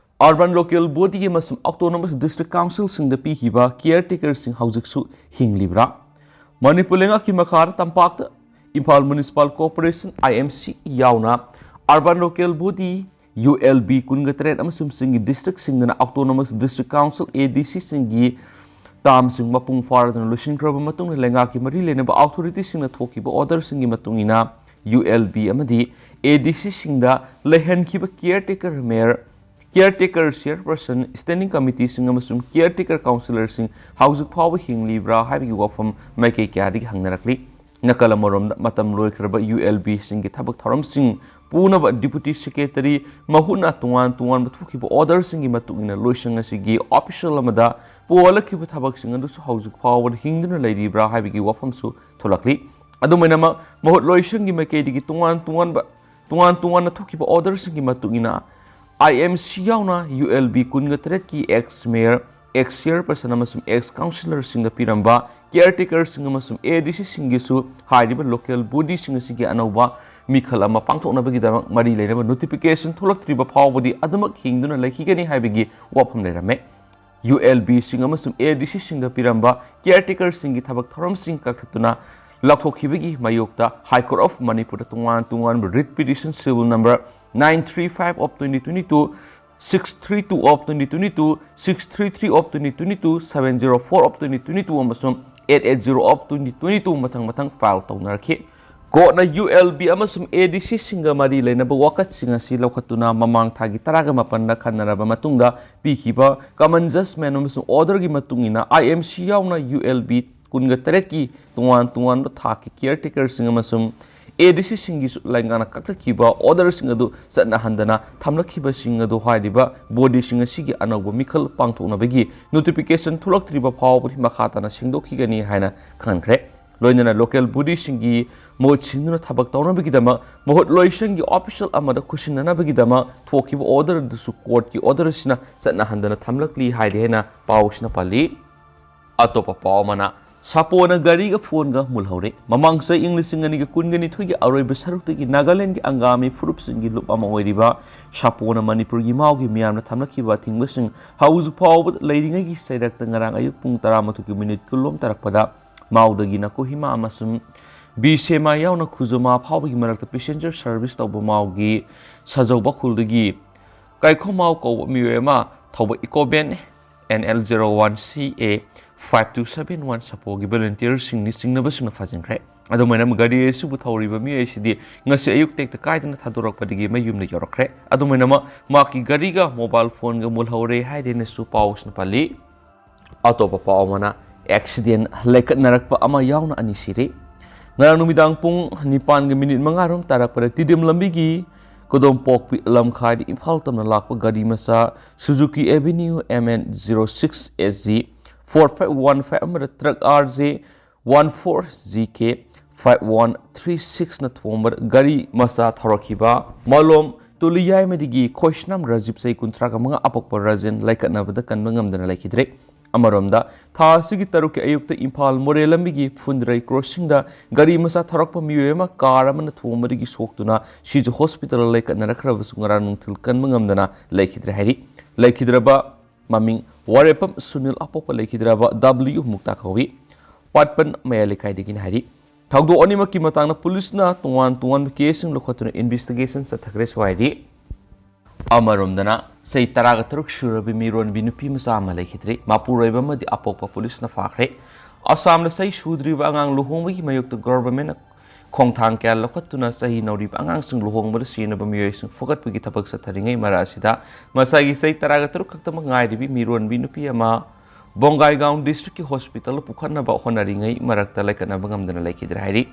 urban local body ꯑꯃꯁꯨꯡ autonomous district councilꯁꯤꯡꯗ ꯄꯤꯈꯤꯕ caretakerꯁꯤꯡ ꯍꯧꯖꯤꯛꯁꯨ ꯍꯤꯡꯂꯤꯕ꯭ꯔꯥ? ꯃꯅꯤꯄꯨꯔ ꯂꯩꯉꯥꯛꯀꯤ ꯃꯈꯥꯗ ꯇꯝꯄꯥꯛꯇ ꯏꯝꯐꯥꯜ Municipal Corporation, IMC ꯌꯥꯎꯅ urban local body, ULB ꯀꯨꯟꯒ ꯇꯔꯦꯠ ꯑꯃꯁꯨꯡ ꯆꯤꯡꯒꯤ districtꯁꯤꯡꯗꯅ autonomous district council, ADCꯁꯤꯡꯒꯤ termꯁꯤꯡ ꯃꯄꯨꯡ ꯐꯥꯔꯗꯨꯅ ꯂꯣꯏꯁꯤꯟꯈ꯭ꯔꯕ ꯃꯇꯨꯡꯗ ꯂꯩꯉꯥꯛꯀꯤ ꯃꯔꯤ ꯂꯩꯅꯕ authorityꯁꯤꯡꯅ ꯊꯣꯛꯈꯤꯕ orderꯁꯤꯡꯒꯤ ꯃꯇꯨꯡ ꯏꯟꯅ ULB ꯑꯃꯗꯤ ADCꯁꯤꯡꯗ ꯂꯩꯍꯟꯈꯤꯕ caretaker mayor, caretaker chairperson, standing committeeꯁꯤꯡ ꯑꯃꯁꯨꯡ caretaker councillorꯁꯤꯡ ꯍꯧꯖꯤꯛ ꯐꯥꯎꯕ ꯍꯤꯡꯂꯤꯕ꯭ꯔꯥ ꯍꯥꯏꯕꯒꯤ ꯋꯥꯐꯝ ꯃꯥꯏꯀꯩ ꯀꯌꯥꯗꯒꯤ ꯍꯪꯅꯔꯛꯂꯤ꯫ ꯅꯥꯀꯜ ꯑꯃꯔꯣꯝꯗ, ꯃꯇꯝ ꯂꯣꯏꯈ꯭ꯔꯕ ULBꯁꯤꯡꯒꯤ ꯊꯕꯛ ꯊꯧꯔꯝꯁꯤꯡ ꯄꯨꯅꯕ Deputy Secretary ꯃꯍꯨꯠꯅ ꯇꯣꯉꯥꯟ ꯇꯣꯉꯥꯟꯕ ꯊꯣꯛꯈꯤꯕ orderꯁꯤꯡꯒꯤ ꯃꯇꯨꯡ ꯏꯟꯅ ꯂꯣꯏꯁꯪ ꯑꯁꯤꯒꯤ official ꯑꯃꯗ ꯄꯨꯍꯜꯂꯛꯈꯤꯕ ꯊꯕꯛꯁꯤꯡ ꯑꯗꯨꯁꯨ ꯍꯧꯖꯤꯛ ꯐꯥꯎꯕꯗ ꯍꯤꯡꯗꯨꯅ ꯂꯩꯔꯤꯕ꯭ꯔꯥ ꯍꯥꯏꯕꯒꯤ ꯋꯥꯐꯝꯁꯨ ꯊꯣꯛꯂꯛꯂꯤ꯫ ꯑꯗꯨꯝ ꯑꯣꯏꯅꯃꯛ ꯃꯍꯨꯠ ꯂꯣꯏꯁꯪꯒꯤ ꯃꯥꯏꯀꯩꯗꯒꯤ ꯇꯣꯉꯥꯟ ꯇꯣꯉꯥꯟꯕ ꯇꯣꯉꯥꯟ ꯇꯣꯉꯥꯟꯅ ꯊꯣꯛꯈꯤꯕ orderꯁꯤꯡꯒꯤ ꯃꯇꯨꯡ ꯏꯟꯅ I M C ꯌꯥꯎꯅ U L B ꯀꯨꯟꯒ ꯇꯔꯦꯠꯀꯤ ex mayor, ex chairperson ꯑꯃꯁꯨꯡ ex councillorꯁꯤꯡꯗ ꯄꯤꯔꯝꯕ caretakerꯁꯤꯡ ꯑꯃꯁꯨꯡ A D Cꯁꯤꯡꯒꯤꯁꯨ ꯍꯥꯏꯔꯤꯕ local bodyꯁꯤꯡ ꯑꯁꯤꯒꯤ ꯑꯅꯧꯕ ꯃꯤꯈꯜ ꯑꯃ ꯄꯥꯡꯊꯣꯛꯅꯕꯒꯤꯗꯃꯛ ꯃꯔꯤ ꯂꯩꯅꯕ notification ꯊꯣꯛꯂꯛꯇ꯭ꯔꯤꯕ ꯐꯥꯎꯕꯗꯤ ꯑꯗꯨꯃꯛ ꯍꯤꯡꯗꯨꯅ ꯂꯩꯈꯤꯒꯅꯤ ꯍꯥꯏꯕꯒꯤ ꯋꯥꯐꯝ ꯂꯩꯔꯝꯃꯦ꯫ U L Bꯁꯤꯡ ꯑꯃꯁꯨꯡ A D Cꯁꯤꯡꯗ ꯄꯤꯔꯝꯕ caretakerꯁꯤꯡꯒꯤ ꯊꯕꯛ ꯊꯧꯔꯝꯁꯤꯡ ꯀꯛꯊꯠꯇꯨꯅ ꯂꯧꯊꯣꯛꯈꯤꯕꯒꯤ ꯃꯥꯌꯣꯛꯇ High Court of ꯃꯅꯤꯄꯨꯔꯗ ꯇꯣꯉꯥꯟ ꯇꯣꯉꯥꯟꯕ writ petition civil number nine three five of twenty twenty-two, six three two of twenty twenty-two, six three three of twenty twenty-two, seven zero four of twenty twenty-two ꯑꯃꯁꯨꯡ eight eight zero of twenty twenty-two ꯃꯊꯪ ꯃꯊꯪ file ꯇꯧꯅꯔꯛꯈꯤ꯫ ꯀꯣꯔꯠꯅ U L B ꯑꯃꯁꯨꯡ A D Cꯁꯤꯡꯒ ꯃꯔꯤ ꯂꯩꯅꯕ ꯋꯥꯀꯠꯁꯤꯡ ꯑꯁꯤ ꯂꯧꯈꯠꯇꯨꯅ ꯃꯃꯥꯡ ꯊꯥꯒꯤ ꯇꯔꯥꯒ ꯃꯥꯄꯟꯗ ꯈꯟꯅꯔꯕ ꯃꯇꯨꯡꯗ ꯄꯤꯈꯤꯕ common judgment ꯑꯃꯁꯨꯡ orderꯒꯤ ꯃꯇꯨꯡ ꯏꯟꯅ I M C ꯌꯥꯎꯅ U L B ꯀꯨꯟꯒ ꯇꯔꯦꯠꯀꯤ ꯇꯣꯉꯥꯟ ꯇꯣꯉꯥꯟꯕ ꯊꯥꯛꯀꯤ caretakerꯁꯤꯡ ꯑꯃꯁꯨꯡ A D Cꯁꯤꯡꯒꯤꯁꯨ ꯂꯩꯉꯥꯛꯅ ꯀꯛꯊꯠꯈꯤꯕ orderꯁꯤꯡ ꯑꯗꯨ ꯆꯠꯅꯍꯟꯗꯅ ꯊꯝꯂꯛꯈꯤꯕꯁꯤꯡ ꯑꯗꯨ ꯍꯥꯏꯔꯤꯕ bodyꯁꯤꯡ ꯑꯁꯤꯒꯤ ꯑꯅꯧꯕ ꯃꯤꯈꯜ ꯄꯥꯡꯊꯣꯛꯅꯕꯒꯤ notification ꯊꯣꯛꯂꯛꯇ꯭ꯔꯤꯕ ꯐꯥꯎꯕꯗꯤ ꯃꯈꯥ ꯇꯥꯅ ꯁꯦꯡꯗꯣꯛꯈꯤꯒꯅꯤ ꯍꯥꯏꯅ ꯈꯪꯍꯟꯈ꯭ꯔꯦ꯫ ꯂꯣꯏꯅꯅ local bodyꯁꯤꯡꯒꯤ ꯃꯍꯨꯠ ꯁꯤꯟꯗꯨꯅ ꯊꯕꯛ ꯇꯧꯅꯕꯒꯤꯗꯃꯛ ꯃꯍꯨꯠ ꯂꯣꯏꯁꯪꯒꯤ official ꯑꯃꯗ ꯈꯨꯠꯁꯤꯟꯅꯅꯕꯒꯤꯗꯃꯛ ꯊꯣꯛꯈꯤꯕ order ꯑꯗꯨꯁꯨ courtꯀꯤ order ꯑꯁꯤꯅ ꯆꯠꯅꯍꯟꯗꯅ ꯊꯝꯂꯛꯂꯤ ꯍꯥꯏꯔꯤ ꯍꯥꯏꯅ ꯄꯥꯎ ꯑꯁꯤꯅ ꯄꯜꯂꯤ꯫ ꯑꯇꯣꯞꯄ ꯄꯥꯎ ꯑꯃꯅ, ꯁꯥꯄꯣꯅ ꯒꯥꯔꯤꯒ phoneꯒ ꯃꯨꯜꯍꯧꯔꯦ꯫ ꯃꯃꯥꯡ ꯆꯍꯤ ꯏꯪ ꯂꯤꯁꯤꯡ ꯑꯅꯤꯒ ꯀꯨꯟꯒ ꯅꯤꯊꯣꯏꯒꯤ ꯑꯔꯣꯏꯕ ꯁꯔꯨꯛꯇꯒꯤ ꯅꯥꯒꯥꯂꯦꯟꯗꯒꯤ ꯑꯪꯒꯥꯃꯤ ꯐꯨꯔꯨꯞꯁꯤꯡꯒꯤ ꯂꯨꯞ ꯑꯃ ꯑꯣꯏꯔꯤꯕ ꯁꯥꯄꯣꯅ ꯃꯅꯤꯄꯨꯔꯒꯤ ꯃꯥꯎꯒꯤ ꯃꯤꯌꯥꯝꯅ ꯊꯝꯂꯛꯈꯤꯕ ꯑꯊꯤꯡꯕꯁꯤꯡ ꯍꯧꯖꯤꯛ ꯐꯥꯎꯕꯗ ꯂꯩꯔꯤꯉꯩꯒꯤ ꯆꯩꯔꯛꯇ ꯉꯔꯥꯡ ꯑꯌꯨꯛ ꯄꯨꯡ ꯇꯔꯥꯃꯥꯊꯣꯏꯒꯤ minute ꯀꯨꯟꯂꯣꯝ ꯇꯥꯔꯛꯄꯗ ꯃꯥꯎꯗꯒꯤꯅ ꯀꯣꯍꯤꯃꯥ ꯑꯃꯁꯨꯡ ꯕꯤꯁꯦꯃꯥ ꯌꯥꯎꯅ ꯈꯨꯖꯣꯃꯥ ꯐꯥꯎꯕꯒꯤ ꯃꯔꯛꯇ passenger service ꯇꯧꯕ ꯃꯥꯎꯒꯤ ꯁꯖꯧ ꯕꯈꯨꯜꯗꯒꯤ ꯀꯥꯏꯈꯣꯃꯥꯎ ꯀꯧꯕ ꯃꯤꯑꯣꯏ ꯑꯃ ꯊꯧꯕ Ecovan N L zero one C A five two seven one ꯁꯥꯄꯣꯒꯤ volunteerꯁꯤꯡꯅꯤ ꯆꯤꯡꯅꯕꯁꯤꯡꯅ ꯐꯥꯖꯤꯟꯈ꯭ꯔꯦ꯫ ꯑꯗꯨꯃꯥꯏꯅ ꯒꯥꯔꯤ ꯑꯁꯤꯕꯨ ꯊꯧꯔꯤꯕ ꯃꯤꯑꯣꯏ ꯑꯁꯤꯗꯤ ꯉꯁꯤ ꯑꯌꯨꯛ ꯇꯦꯛꯇ ꯀꯥꯏꯗꯅ ꯊꯥꯗꯣꯔꯛꯄꯗꯒꯤ ꯃꯌꯨꯝꯗ ꯌꯧꯔꯛꯈ꯭ꯔꯦ꯫ ꯑꯗꯨꯃꯥꯏꯅꯃꯛ ꯃꯍꯥꯛꯀꯤ ꯒꯥꯔꯤꯒ mobile phoneꯒ ꯃꯨꯜꯍꯧꯔꯦ ꯍꯥꯏꯗꯨꯅꯁꯨ ꯄꯥꯎꯁꯤꯅ ꯄꯜꯂꯤ꯫ ꯑꯇꯣꯞꯄ ꯄꯥꯎ ꯑꯃꯅ, accident ꯂꯩꯈꯠꯅꯔꯛꯄ ꯑꯃ ꯌꯥꯎꯅ ꯑꯅꯤ ꯁꯤꯔꯦ꯫ ꯉꯔꯥꯡ ꯅꯨꯃꯤꯗꯥꯡ ꯄꯨꯡ ꯅꯤꯄꯥꯟꯒ ꯃꯤꯅꯤꯠ ꯃꯉꯥ ꯔꯣꯝ ꯇꯥꯔꯛꯄꯗ ꯇꯤꯗꯤꯝ ꯂꯝꯕꯤꯒꯤ ꯀꯣꯗꯣꯝꯄꯣꯛꯄꯤ ꯂꯝꯈꯥꯏꯗ ꯏꯝꯐꯥꯜ ꯇꯝꯅ ꯂꯥꯛꯄ ꯒꯥꯔꯤ ꯃꯆꯥ Suzuki Avenue M N zero six S G four five one five ꯑꯃꯗ truck R J one four G K five one three six ꯅ ꯊꯣꯡꯕ ꯒꯥꯔꯤ ꯃꯆꯥ ꯊꯧꯔꯛꯈꯤꯕ ꯃꯥꯂꯣꯝ ꯇꯨꯂꯤꯌꯥꯏꯃꯗꯒꯤ ꯈꯣꯏꯁꯅꯥꯝ ꯔꯥꯖꯤꯞ, ꯆꯍꯤ ꯀꯨꯟꯊ꯭ꯔꯥꯒ ꯃꯉꯥ, ꯑꯄꯣꯛꯄ ꯔꯥꯖꯦꯟ ꯂꯥꯏꯀꯠꯅꯕꯗ ꯀꯟꯕ ꯉꯝꯗꯅ ꯂꯩꯈꯤꯗ꯭ꯔꯦ꯫ ꯑꯃꯔꯣꯝꯗ, ꯊꯥ ꯑꯁꯤꯒꯤ ꯇꯔꯨꯛꯀꯤ ꯑꯌꯨꯛꯇ ꯏꯝꯐꯥꯜ ꯃꯣꯔꯦ ꯂꯝꯕꯤꯒꯤ ꯐꯨꯟꯗ꯭ꯔꯩ ꯀ꯭ꯔꯣꯁꯤꯡꯗ ꯒꯥꯔꯤ ꯃꯆꯥ ꯊꯧꯔꯛꯄ ꯃꯤꯑꯣꯏ ꯑꯃ ꯀꯥꯔ ꯑꯃꯅ ꯊꯣꯡꯕꯗꯒꯤ ꯁꯣꯛꯇꯨꯅ ꯁꯤꯖ ꯍꯣꯁꯄꯤꯇꯥꯜꯗ ꯂꯩꯀꯠꯅꯔꯛꯈ꯭ꯔꯕꯁꯨ ꯉꯔꯥꯡ ꯅꯨꯡꯊꯤꯜ ꯀꯟꯕ ꯉꯝꯗꯅ ꯂꯩꯈꯤꯗ꯭ꯔꯦ ꯍꯥꯏꯔꯤ꯫ ꯂꯩꯈꯤꯗ꯭ꯔꯕ ꯃꯃꯤꯡ ꯋꯥꯔꯦꯞꯐꯝ ꯁꯨꯅꯤꯜ, ꯑꯄꯣꯛꯄ ꯂꯩꯈꯤꯗ꯭ꯔꯕ W ꯃꯨꯛꯇꯥ ꯀꯧꯏ, ꯄꯥꯠꯄꯟ ꯃꯌꯥꯏ ꯂꯩꯀꯥꯏꯗꯒꯤꯅꯤ ꯍꯥꯏꯔꯤ꯫ ꯊꯧꯗꯣꯛ ꯑꯅꯤꯃꯛꯀꯤ ꯃꯇꯥꯡꯗ ꯄꯨꯂꯤꯁꯅ ꯇꯣꯉꯥꯟ ꯇꯣꯉꯥꯟꯕ ꯀꯦꯁꯁꯤꯡ ꯂꯧꯈꯠꯇꯨꯅ ꯏꯟꯚꯦꯁꯇꯤꯒꯦꯁꯟ ꯆꯠꯊꯈ꯭ꯔꯦꯁꯨ ꯍꯥꯏꯔꯤ꯫ ꯑꯃꯔꯣꯝꯗꯅ, ꯆꯍꯤ ꯇꯔꯥꯒ ꯇꯔꯨꯛ ꯁꯨꯔꯕꯤ ꯃꯤꯔꯣꯟꯕꯤ ꯅꯨꯄꯤ ꯃꯆꯥ ꯑꯃ ꯂꯩꯈꯤꯗ꯭ꯔꯤ꯫ ꯃꯄꯨꯔꯣꯏꯕ ꯑꯃꯗꯤ ꯑꯄꯣꯛꯄ ꯄꯨꯂꯤꯁꯅ ꯐꯥꯈ꯭ꯔꯦ꯫ ꯑꯁꯥꯝꯗ ꯆꯍꯤ ꯁꯨꯗ꯭ꯔꯤꯕ ꯑꯉꯥꯡ ꯂꯨꯍꯣꯡꯕꯒꯤ ꯃꯥꯌꯣꯛꯇ ꯒꯣꯚꯔꯟꯃꯦꯟꯠꯅ ꯈꯣꯡꯊꯥꯡ ꯀꯌꯥ ꯂꯧꯈꯠꯇꯨꯅ ꯆꯍꯤ ꯅꯧꯔꯤꯕ ꯑꯉꯥꯡꯁꯤꯡ ꯂꯨꯍꯣꯡꯕꯗ ꯁꯤꯖꯤꯟꯅꯕ ꯃꯤꯑꯣꯏꯁꯤꯡ ꯐꯨꯒꯠꯄꯒꯤ ꯊꯕꯛ ꯆꯠꯊꯔꯤꯉꯩ ꯃꯔꯛ ꯑꯁꯤꯗ, ꯃꯁꯥꯒꯤ ꯆꯍꯤ ꯇꯔꯥꯒ ꯇꯔꯨꯛ ꯈꯛꯇꯃꯛ ꯉꯥꯏꯔꯤꯕꯤ ꯃꯤꯔꯣꯟꯕꯤ ꯅꯨꯄꯤ ꯑꯃ ꯕꯣꯡꯒꯥꯏꯒꯥꯎꯟ ꯗꯤꯁꯇ꯭ꯔꯤꯛꯀꯤ ꯍꯣꯁꯄꯤꯇꯥꯜꯗ ꯄꯨꯈꯠꯅꯕ ꯍꯣꯠꯅꯔꯤꯉꯩ ꯃꯔꯛꯇ ꯂꯩꯈꯠꯅꯕ ꯉꯝꯗꯅ ꯂꯩꯈꯤꯗ꯭ꯔꯦ ꯍꯥꯏꯔꯤ꯫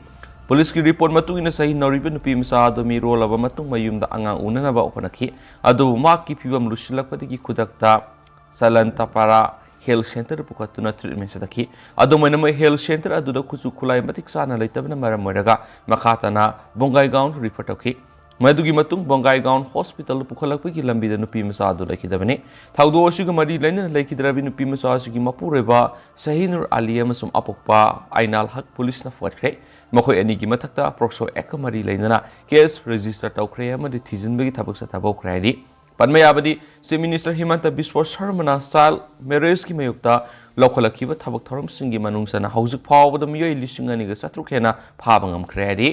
ꯄꯨꯂꯤꯁꯀꯤ ꯔꯤꯄꯣꯔꯠ ꯃꯇꯨꯡ ꯏꯟꯅ, ꯆꯍꯤ ꯅꯧꯔꯤꯕ ꯅꯨꯄꯤ ꯃꯆꯥ ꯑꯗꯨ ꯃꯤꯔꯣꯜꯂꯕ ꯃꯇꯨꯡ ꯃꯌꯨꯝꯗ ꯑꯉꯥꯡ ꯎꯅꯅꯕ ꯍꯣꯠꯅꯈꯤ꯫ ꯑꯗꯨꯕꯨ ꯃꯍꯥꯛꯀꯤ ꯐꯤꯕꯝ ꯂꯨꯁꯤꯜꯂꯛꯄꯗꯒꯤ ꯈꯨꯗꯛꯇ ꯆꯂꯟꯇꯄꯥꯔꯥ ꯍꯦꯜꯊ ꯁꯦꯟꯇꯔꯗ ꯄꯨꯈꯠꯇꯨꯅ ꯇ꯭ꯔꯤꯠꯃꯦꯟ ꯆꯠꯊꯈꯤ꯫ ꯑꯗꯨꯝ ꯑꯣꯏꯅꯃꯛ, ꯍꯦꯜꯊ ꯁꯦꯟꯇꯔ ꯑꯗꯨꯗ ꯈꯨꯠꯁꯨ ꯈꯨꯠꯂꯥꯏ ꯃꯇꯤꯛ ꯆꯥꯅ ꯂꯩꯇꯕꯅ ꯃꯔꯝ ꯑꯣꯏꯔꯒ ꯃꯈꯥ ꯇꯥꯅ ꯕꯣꯡꯒꯥꯏꯒꯥꯎꯟ ꯔꯤꯐꯔ ꯇꯧꯈꯤ꯫ ꯃꯗꯨꯒꯤ ꯃꯇꯨꯡ ꯕꯣꯡꯒꯥꯏꯒꯥꯎꯟ ꯍꯣꯁꯄꯤꯇꯥꯜꯗ ꯄꯨꯈꯠꯂꯛꯄꯒꯤ ꯂꯝꯕꯤꯗ ꯅꯨꯄꯤ ꯃꯆꯥ ꯑꯗꯨ ꯂꯩꯈꯤꯗꯕꯅꯤ꯫ ꯊꯧꯗꯣꯛ ꯑꯁꯤꯒ ꯃꯔꯤ ꯂꯩꯅꯅ ꯂꯩꯈꯤꯗ꯭ꯔꯕꯤ ꯅꯨꯄꯤ ꯃꯆꯥ ꯑꯁꯤꯒꯤ ꯃꯄꯨꯔꯣꯏꯕ ꯁꯍꯤꯅꯨꯔ ꯑꯂꯤ ꯑꯃꯁꯨꯡ ꯑꯄꯣꯛꯄ ꯑꯥꯏꯅꯥꯜ ꯍꯛ ꯄꯨꯂꯤꯁꯅ ꯐꯒꯠꯈ꯭ꯔꯦ꯫ ꯃꯈꯣꯏ ꯑꯅꯤꯒꯤ ꯃꯊꯛꯇ ꯄꯣꯛꯁꯣ ꯑꯦꯛꯀ ꯃꯔꯤ ꯂꯩꯅꯅ ꯀꯦꯁ ꯔꯦꯖꯤꯁꯇꯔ ꯇꯧꯈ꯭ꯔꯦ ꯑꯃꯗꯤ ꯊꯤꯖꯤꯟꯕꯒꯤ ꯊꯕꯛ ꯆꯠꯊꯕ ꯍꯧꯈ꯭ꯔꯦ ꯍꯥꯏꯔꯤ꯫ ꯄꯟꯕ ꯌꯥꯕꯗꯤ, ꯆꯤꯐ ꯃꯤꯅꯤꯁꯇꯔ ꯍꯤꯃꯟꯇ ꯕꯤꯁ꯭ꯋ ꯁꯔꯃꯅ ꯆꯥꯏꯜꯗ ꯃꯦꯔꯦꯖꯀꯤ ꯃꯥꯌꯣꯛꯇ ꯂꯧꯈꯠꯂꯛꯈꯤꯕ ꯊꯕꯛ ꯊꯧꯔꯝꯁꯤꯡꯒꯤ ꯃꯅꯨꯡ ꯆꯟꯅ ꯍꯧꯖꯤꯛ ꯐꯥꯎꯕꯗ ꯃꯤꯑꯣꯏ ꯂꯤꯁꯤꯡ ꯑꯅꯤꯒ ꯆꯥꯇ꯭ꯔꯨꯛ ꯍꯦꯟꯅ ꯐꯥꯕ ꯉꯝꯈ꯭ꯔꯦ ꯍꯥꯏꯔꯤ꯫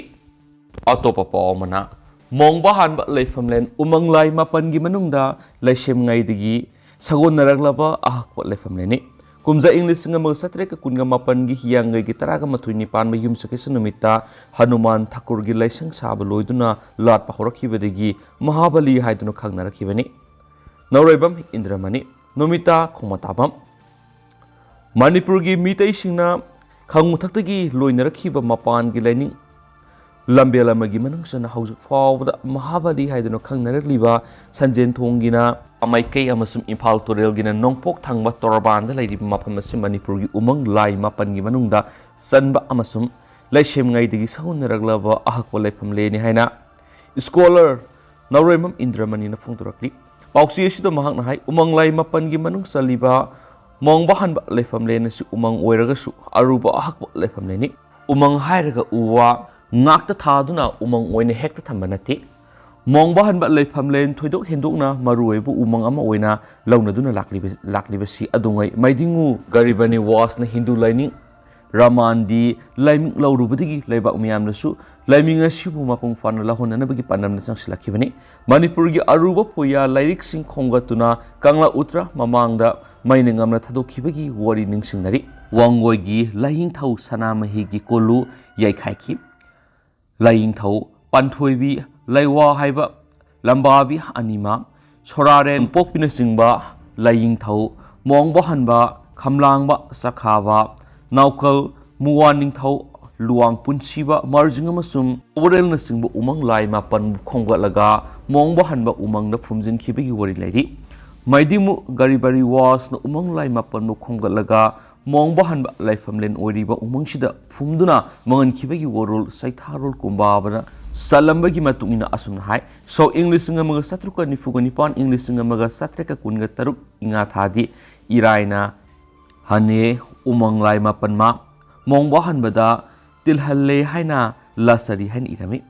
ꯑꯇꯣꯞꯄ ꯄꯥꯎ ꯑꯃꯅ, ꯃꯣꯡꯕ ꯍꯥꯟꯕ ꯂꯩꯐꯝꯂꯦꯟ ꯎꯃꯪ ꯂꯥꯏ ꯃꯥꯄꯟꯒꯤ ꯃꯅꯨꯡꯗ ꯂꯩꯁꯦꯝꯉꯩꯗꯒꯤ ꯁꯥꯒꯣꯟꯅꯔꯛꯂꯕ ꯑꯍꯛꯄ ꯂꯩꯐꯝꯂꯦꯟꯅꯤ꯫ ꯀꯨꯝꯖꯥ ꯏꯪ ꯂꯤꯁꯤꯡ ꯑꯃꯒ ꯆꯥꯇ꯭ꯔꯦꯠꯀ ꯀꯨꯟꯒ ꯃꯥꯄꯟꯒꯤ ꯍꯤꯌꯥꯡꯒꯩꯒꯤ ꯇꯔꯥꯒ ꯃꯥꯊꯣꯏꯅꯤ ꯄꯥꯟꯕ ꯌꯨꯝꯁꯀꯩꯁ ꯅꯨꯃꯤꯠꯇ ꯍꯅꯨꯃꯥꯟ ꯊꯥꯀꯨꯔꯒꯤ ꯂꯥꯏꯁꯪ ꯁꯥꯕ ꯂꯣꯏꯗꯨꯅ ꯂꯥꯠꯄ ꯍꯧꯔꯛꯈꯤꯕꯗꯒꯤ ꯃꯍꯥꯕꯂꯤ ꯍꯥꯏꯗꯨꯅ ꯈꯪꯅꯔꯛꯈꯤꯕꯅꯤ꯫ ꯅꯧꯔꯣꯏꯕꯝ ꯏꯟꯗ꯭ꯔꯃꯅꯤ, ꯅꯣꯃꯤꯇꯥ ꯈꯣꯡꯃꯇꯥꯕꯝ꯫ ꯃꯅꯤꯄꯨꯔꯒꯤ ꯃꯤꯇꯩꯁꯤꯡꯅ ꯈꯥꯡꯉꯨꯊꯛꯇꯒꯤ ꯂꯣꯏꯅꯔꯛꯈꯤꯕ ꯃꯄꯥꯟꯒꯤ ꯂꯥꯏꯅꯤꯡ ꯂꯝꯕꯦꯜ ꯑꯃꯒꯤ ꯃꯅꯨꯡ ꯆꯟꯅ ꯍꯧꯖꯤꯛ ꯐꯥꯎꯕꯗ ꯃꯍꯥꯕꯂꯤ ꯍꯥꯏꯗꯨꯅ ꯈꯪꯅꯔꯛꯂꯤꯕ ꯁꯟꯖꯦꯟ ꯊꯣꯡꯒꯤꯅ ꯃꯥꯏꯀꯩ ꯑꯃꯁꯨꯡ ꯏꯝꯐꯥꯜ ꯇꯨꯔꯦꯜꯒꯤꯅ ꯅꯣꯡꯄꯣꯛ ꯊꯪꯕ ꯇꯣꯔꯕꯥꯟꯗ ꯂꯩꯔꯤꯕ ꯃꯐꯝ ꯑꯁꯤ ꯃꯅꯤꯄꯨꯔꯒꯤ ꯎꯃꯪ ꯂꯥꯏ ꯃꯥꯄꯟꯒꯤ ꯃꯅꯨꯡꯗ ꯆꯟꯕ ꯑꯃꯁꯨꯡ ꯂꯩꯁꯦꯝꯉꯩꯗꯒꯤ ꯁꯥꯒꯣꯟꯅꯔꯛꯂꯕ ꯑꯍꯛꯄ ꯂꯩꯐꯝꯂꯦꯟꯅꯤ ꯍꯥꯏꯅ ꯁ꯭ꯀꯣꯂꯔ ꯅꯥꯎꯔꯦꯝꯕꯝ ꯏꯟꯗ꯭ꯔꯃꯅꯤꯅ ꯐꯣꯡꯗꯣꯔꯛꯂꯤ꯫ ꯄꯥꯎꯆꯦ ꯑꯁꯤꯗ ꯃꯍꯥꯛꯅ ꯍꯥꯏ, ꯎꯃꯪ ꯂꯥꯏ ꯃꯥꯄꯟꯒꯤ ꯃꯅꯨꯡ ꯆꯜꯂꯤꯕ ꯃꯣꯡꯕ ꯍꯟꯕ ꯂꯩꯐꯝꯂꯦꯟ ꯑꯁꯤ ꯎꯃꯪ ꯑꯣꯏꯔꯒꯁꯨ ꯑꯔꯨꯕ ꯑꯍꯛꯄ ꯂꯩꯐꯝꯂꯦꯟꯅꯤ꯫ ꯎꯃꯪ ꯍꯥꯏꯔꯒ ꯎ ꯋꯥ ꯉꯥꯛꯇ ꯊꯥꯗꯨꯅ ꯎꯃꯪ ꯑꯣꯏꯅ ꯍꯦꯛꯇ ꯊꯝꯕ ꯅꯠꯇꯦ꯫ ꯃꯣꯡꯕ ꯍꯟꯕ ꯂꯩꯐꯝꯂꯦꯟ ꯊꯣꯏꯗꯣꯛ ꯍꯦꯟꯗꯣꯛꯅ ꯃꯔꯨꯑꯣꯏꯕ ꯎꯃꯪ ꯑꯃ ꯑꯣꯏꯅ ꯂꯧꯅꯗꯨꯅ ꯂꯥꯛꯂꯤꯕ-, ꯂꯥꯛꯂꯤꯕꯁꯤ ꯑꯗꯨꯉꯩ ꯃꯩꯗꯤꯡꯉꯨ ꯒꯔꯤꯕ ꯅꯤꯋꯥꯁꯅ ꯍꯤꯟꯗꯨ ꯂꯥꯏꯅꯤꯡ ꯔꯥꯃꯥꯟꯗꯤ ꯂꯥꯏꯃꯤꯡ ꯂꯧꯔꯨꯕꯗꯒꯤ ꯂꯩꯕꯥꯛ ꯃꯤꯌꯥꯝꯅꯁꯨ ꯂꯥꯏꯃꯤꯡ ꯑꯁꯤꯕꯨ ꯃꯄꯨꯡ ꯐꯥꯅ ꯂꯧꯍꯣꯟꯅꯅꯕꯒꯤ ꯄꯥꯟꯗꯝꯗ ꯆꯪꯁꯤꯜꯂꯛꯈꯤꯕꯅꯤ꯫ ꯃꯅꯤꯄꯨꯔꯒꯤ ꯑꯔꯨꯕ ꯄꯨꯌꯥ ꯂꯥꯏꯔꯤꯛꯁꯤꯡ ꯈꯣꯝꯒꯠꯇꯨꯅ ꯀꯪꯂꯥ ꯎꯇ꯭ꯔ ꯃꯃꯥꯡꯗ ꯃꯩꯅ ꯉꯝꯅ ꯊꯥꯗꯣꯛꯈꯤꯕꯒꯤ ꯋꯥꯔꯤ ꯅꯤꯡꯁꯤꯡꯅꯔꯤ꯫ ꯋꯥꯡꯒꯣꯏꯒꯤ ꯂꯥꯏꯌꯦꯡꯊꯧ ꯁꯅꯥꯃꯍꯤꯒꯤ ꯀꯣꯂꯨ ꯌꯩꯈꯥꯏꯈꯤ꯫ ꯂꯥꯏꯌꯦꯡꯊꯧ ꯄꯥꯟꯊꯣꯏꯕꯤ, ꯂꯩꯋꯥ ꯍꯥꯏꯕ ꯂꯝꯕꯥꯕꯤ ꯑꯅꯤꯃꯛ, ꯁꯣꯔꯥꯔꯦꯟ ꯄꯣꯛꯄꯤꯅꯆꯤꯡꯕ ꯂꯥꯏꯌꯦꯡꯊꯧ, ꯃꯣꯡꯕ ꯍꯟꯕ, ꯈꯝꯂꯥꯡꯕ, ꯆꯈꯥꯕ, ꯅꯥꯎꯀꯜ, ꯃꯨꯋꯥ ꯅꯤꯡꯊꯧ, ꯂꯨꯋꯥꯡ ꯄꯨꯟꯁꯤꯕ, ꯃꯥꯔꯖꯤꯡ ꯑꯃꯁꯨꯡ ꯀꯣꯕꯔꯦꯜꯅꯆꯤꯡꯕ ꯎꯃꯪ ꯂꯥꯏ ꯃꯥꯄꯟꯕꯨ ꯈꯣꯝꯒꯠꯂꯒ ꯃꯣꯡꯕ ꯍꯟꯕ ꯎꯃꯪꯗ ꯐꯨꯝꯖꯤꯟꯈꯤꯕꯒꯤ ꯋꯥꯔꯤ ꯂꯩꯔꯤ꯫ ꯃꯩꯗꯤꯃꯨ ꯒꯔꯤꯕꯔꯤ ꯋꯥꯁꯅ ꯎꯃꯪ ꯂꯥꯏ ꯃꯥꯄꯟꯕꯨ ꯈꯣꯝꯒꯠꯂꯒ ꯃꯣꯡꯕ ꯍꯟꯕ ꯂꯥꯏꯐꯝꯂꯦꯟ ꯑꯣꯏꯔꯤꯕ ꯎꯃꯪꯁꯤꯗ ꯐꯨꯝꯗꯨꯅ ꯃꯥꯡꯍꯟꯈꯤꯕꯒꯤ ꯋꯥꯔꯣꯜ ꯁꯩꯊꯥꯔꯣꯜ ꯀꯨꯝꯕꯥꯕꯅ ꯆꯠꯂꯝꯕꯒꯤ ꯃꯇꯨꯡ ꯏꯟꯅ ꯑꯁꯨꯝꯅ ꯍꯥꯏ, ꯁꯣꯛ ꯏꯪ ꯂꯤꯁꯤꯡ ꯑꯃꯒ ꯆꯥꯇ꯭ꯔꯨꯛꯀ ꯅꯤꯐꯨꯒ ꯅꯤꯄꯥꯟ, ꯏꯪ ꯂꯤꯁꯤꯡ ꯑꯃꯒ ꯆꯥꯇ꯭ꯔꯦꯠꯀ ꯀꯨꯟꯒ ꯇꯔꯨꯛ ꯏꯉꯥ ꯊꯥꯗꯤ ꯏꯔꯥꯏꯅ ꯍꯟꯅꯦ ꯎꯃꯪ ꯂꯥꯏ ꯃꯥꯄꯟꯃ ꯃꯣꯡꯕ ꯍꯟꯕꯗ ꯇꯤꯜꯍꯜꯂꯦ ꯍꯥꯏꯅ ꯂꯥꯆꯔꯤ ꯍꯥꯏꯅ ꯏꯔꯝꯃꯤ꯫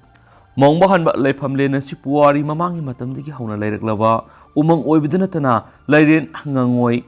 ꯃꯣꯡꯕ ꯍꯟꯕ ꯂꯥꯏꯐꯝꯂꯦꯟ ꯑꯁꯤ ꯄꯨꯋꯥꯔꯤ ꯃꯃꯥꯡꯒꯤ ꯃꯇꯝꯗꯒꯤ ꯍꯧꯅ ꯂꯩꯔꯛꯂꯕ ꯎꯃꯪ ꯑꯣꯏꯕꯗ ꯅꯠꯇꯅ ꯂꯩꯔꯦꯟ ꯉꯉꯣꯏ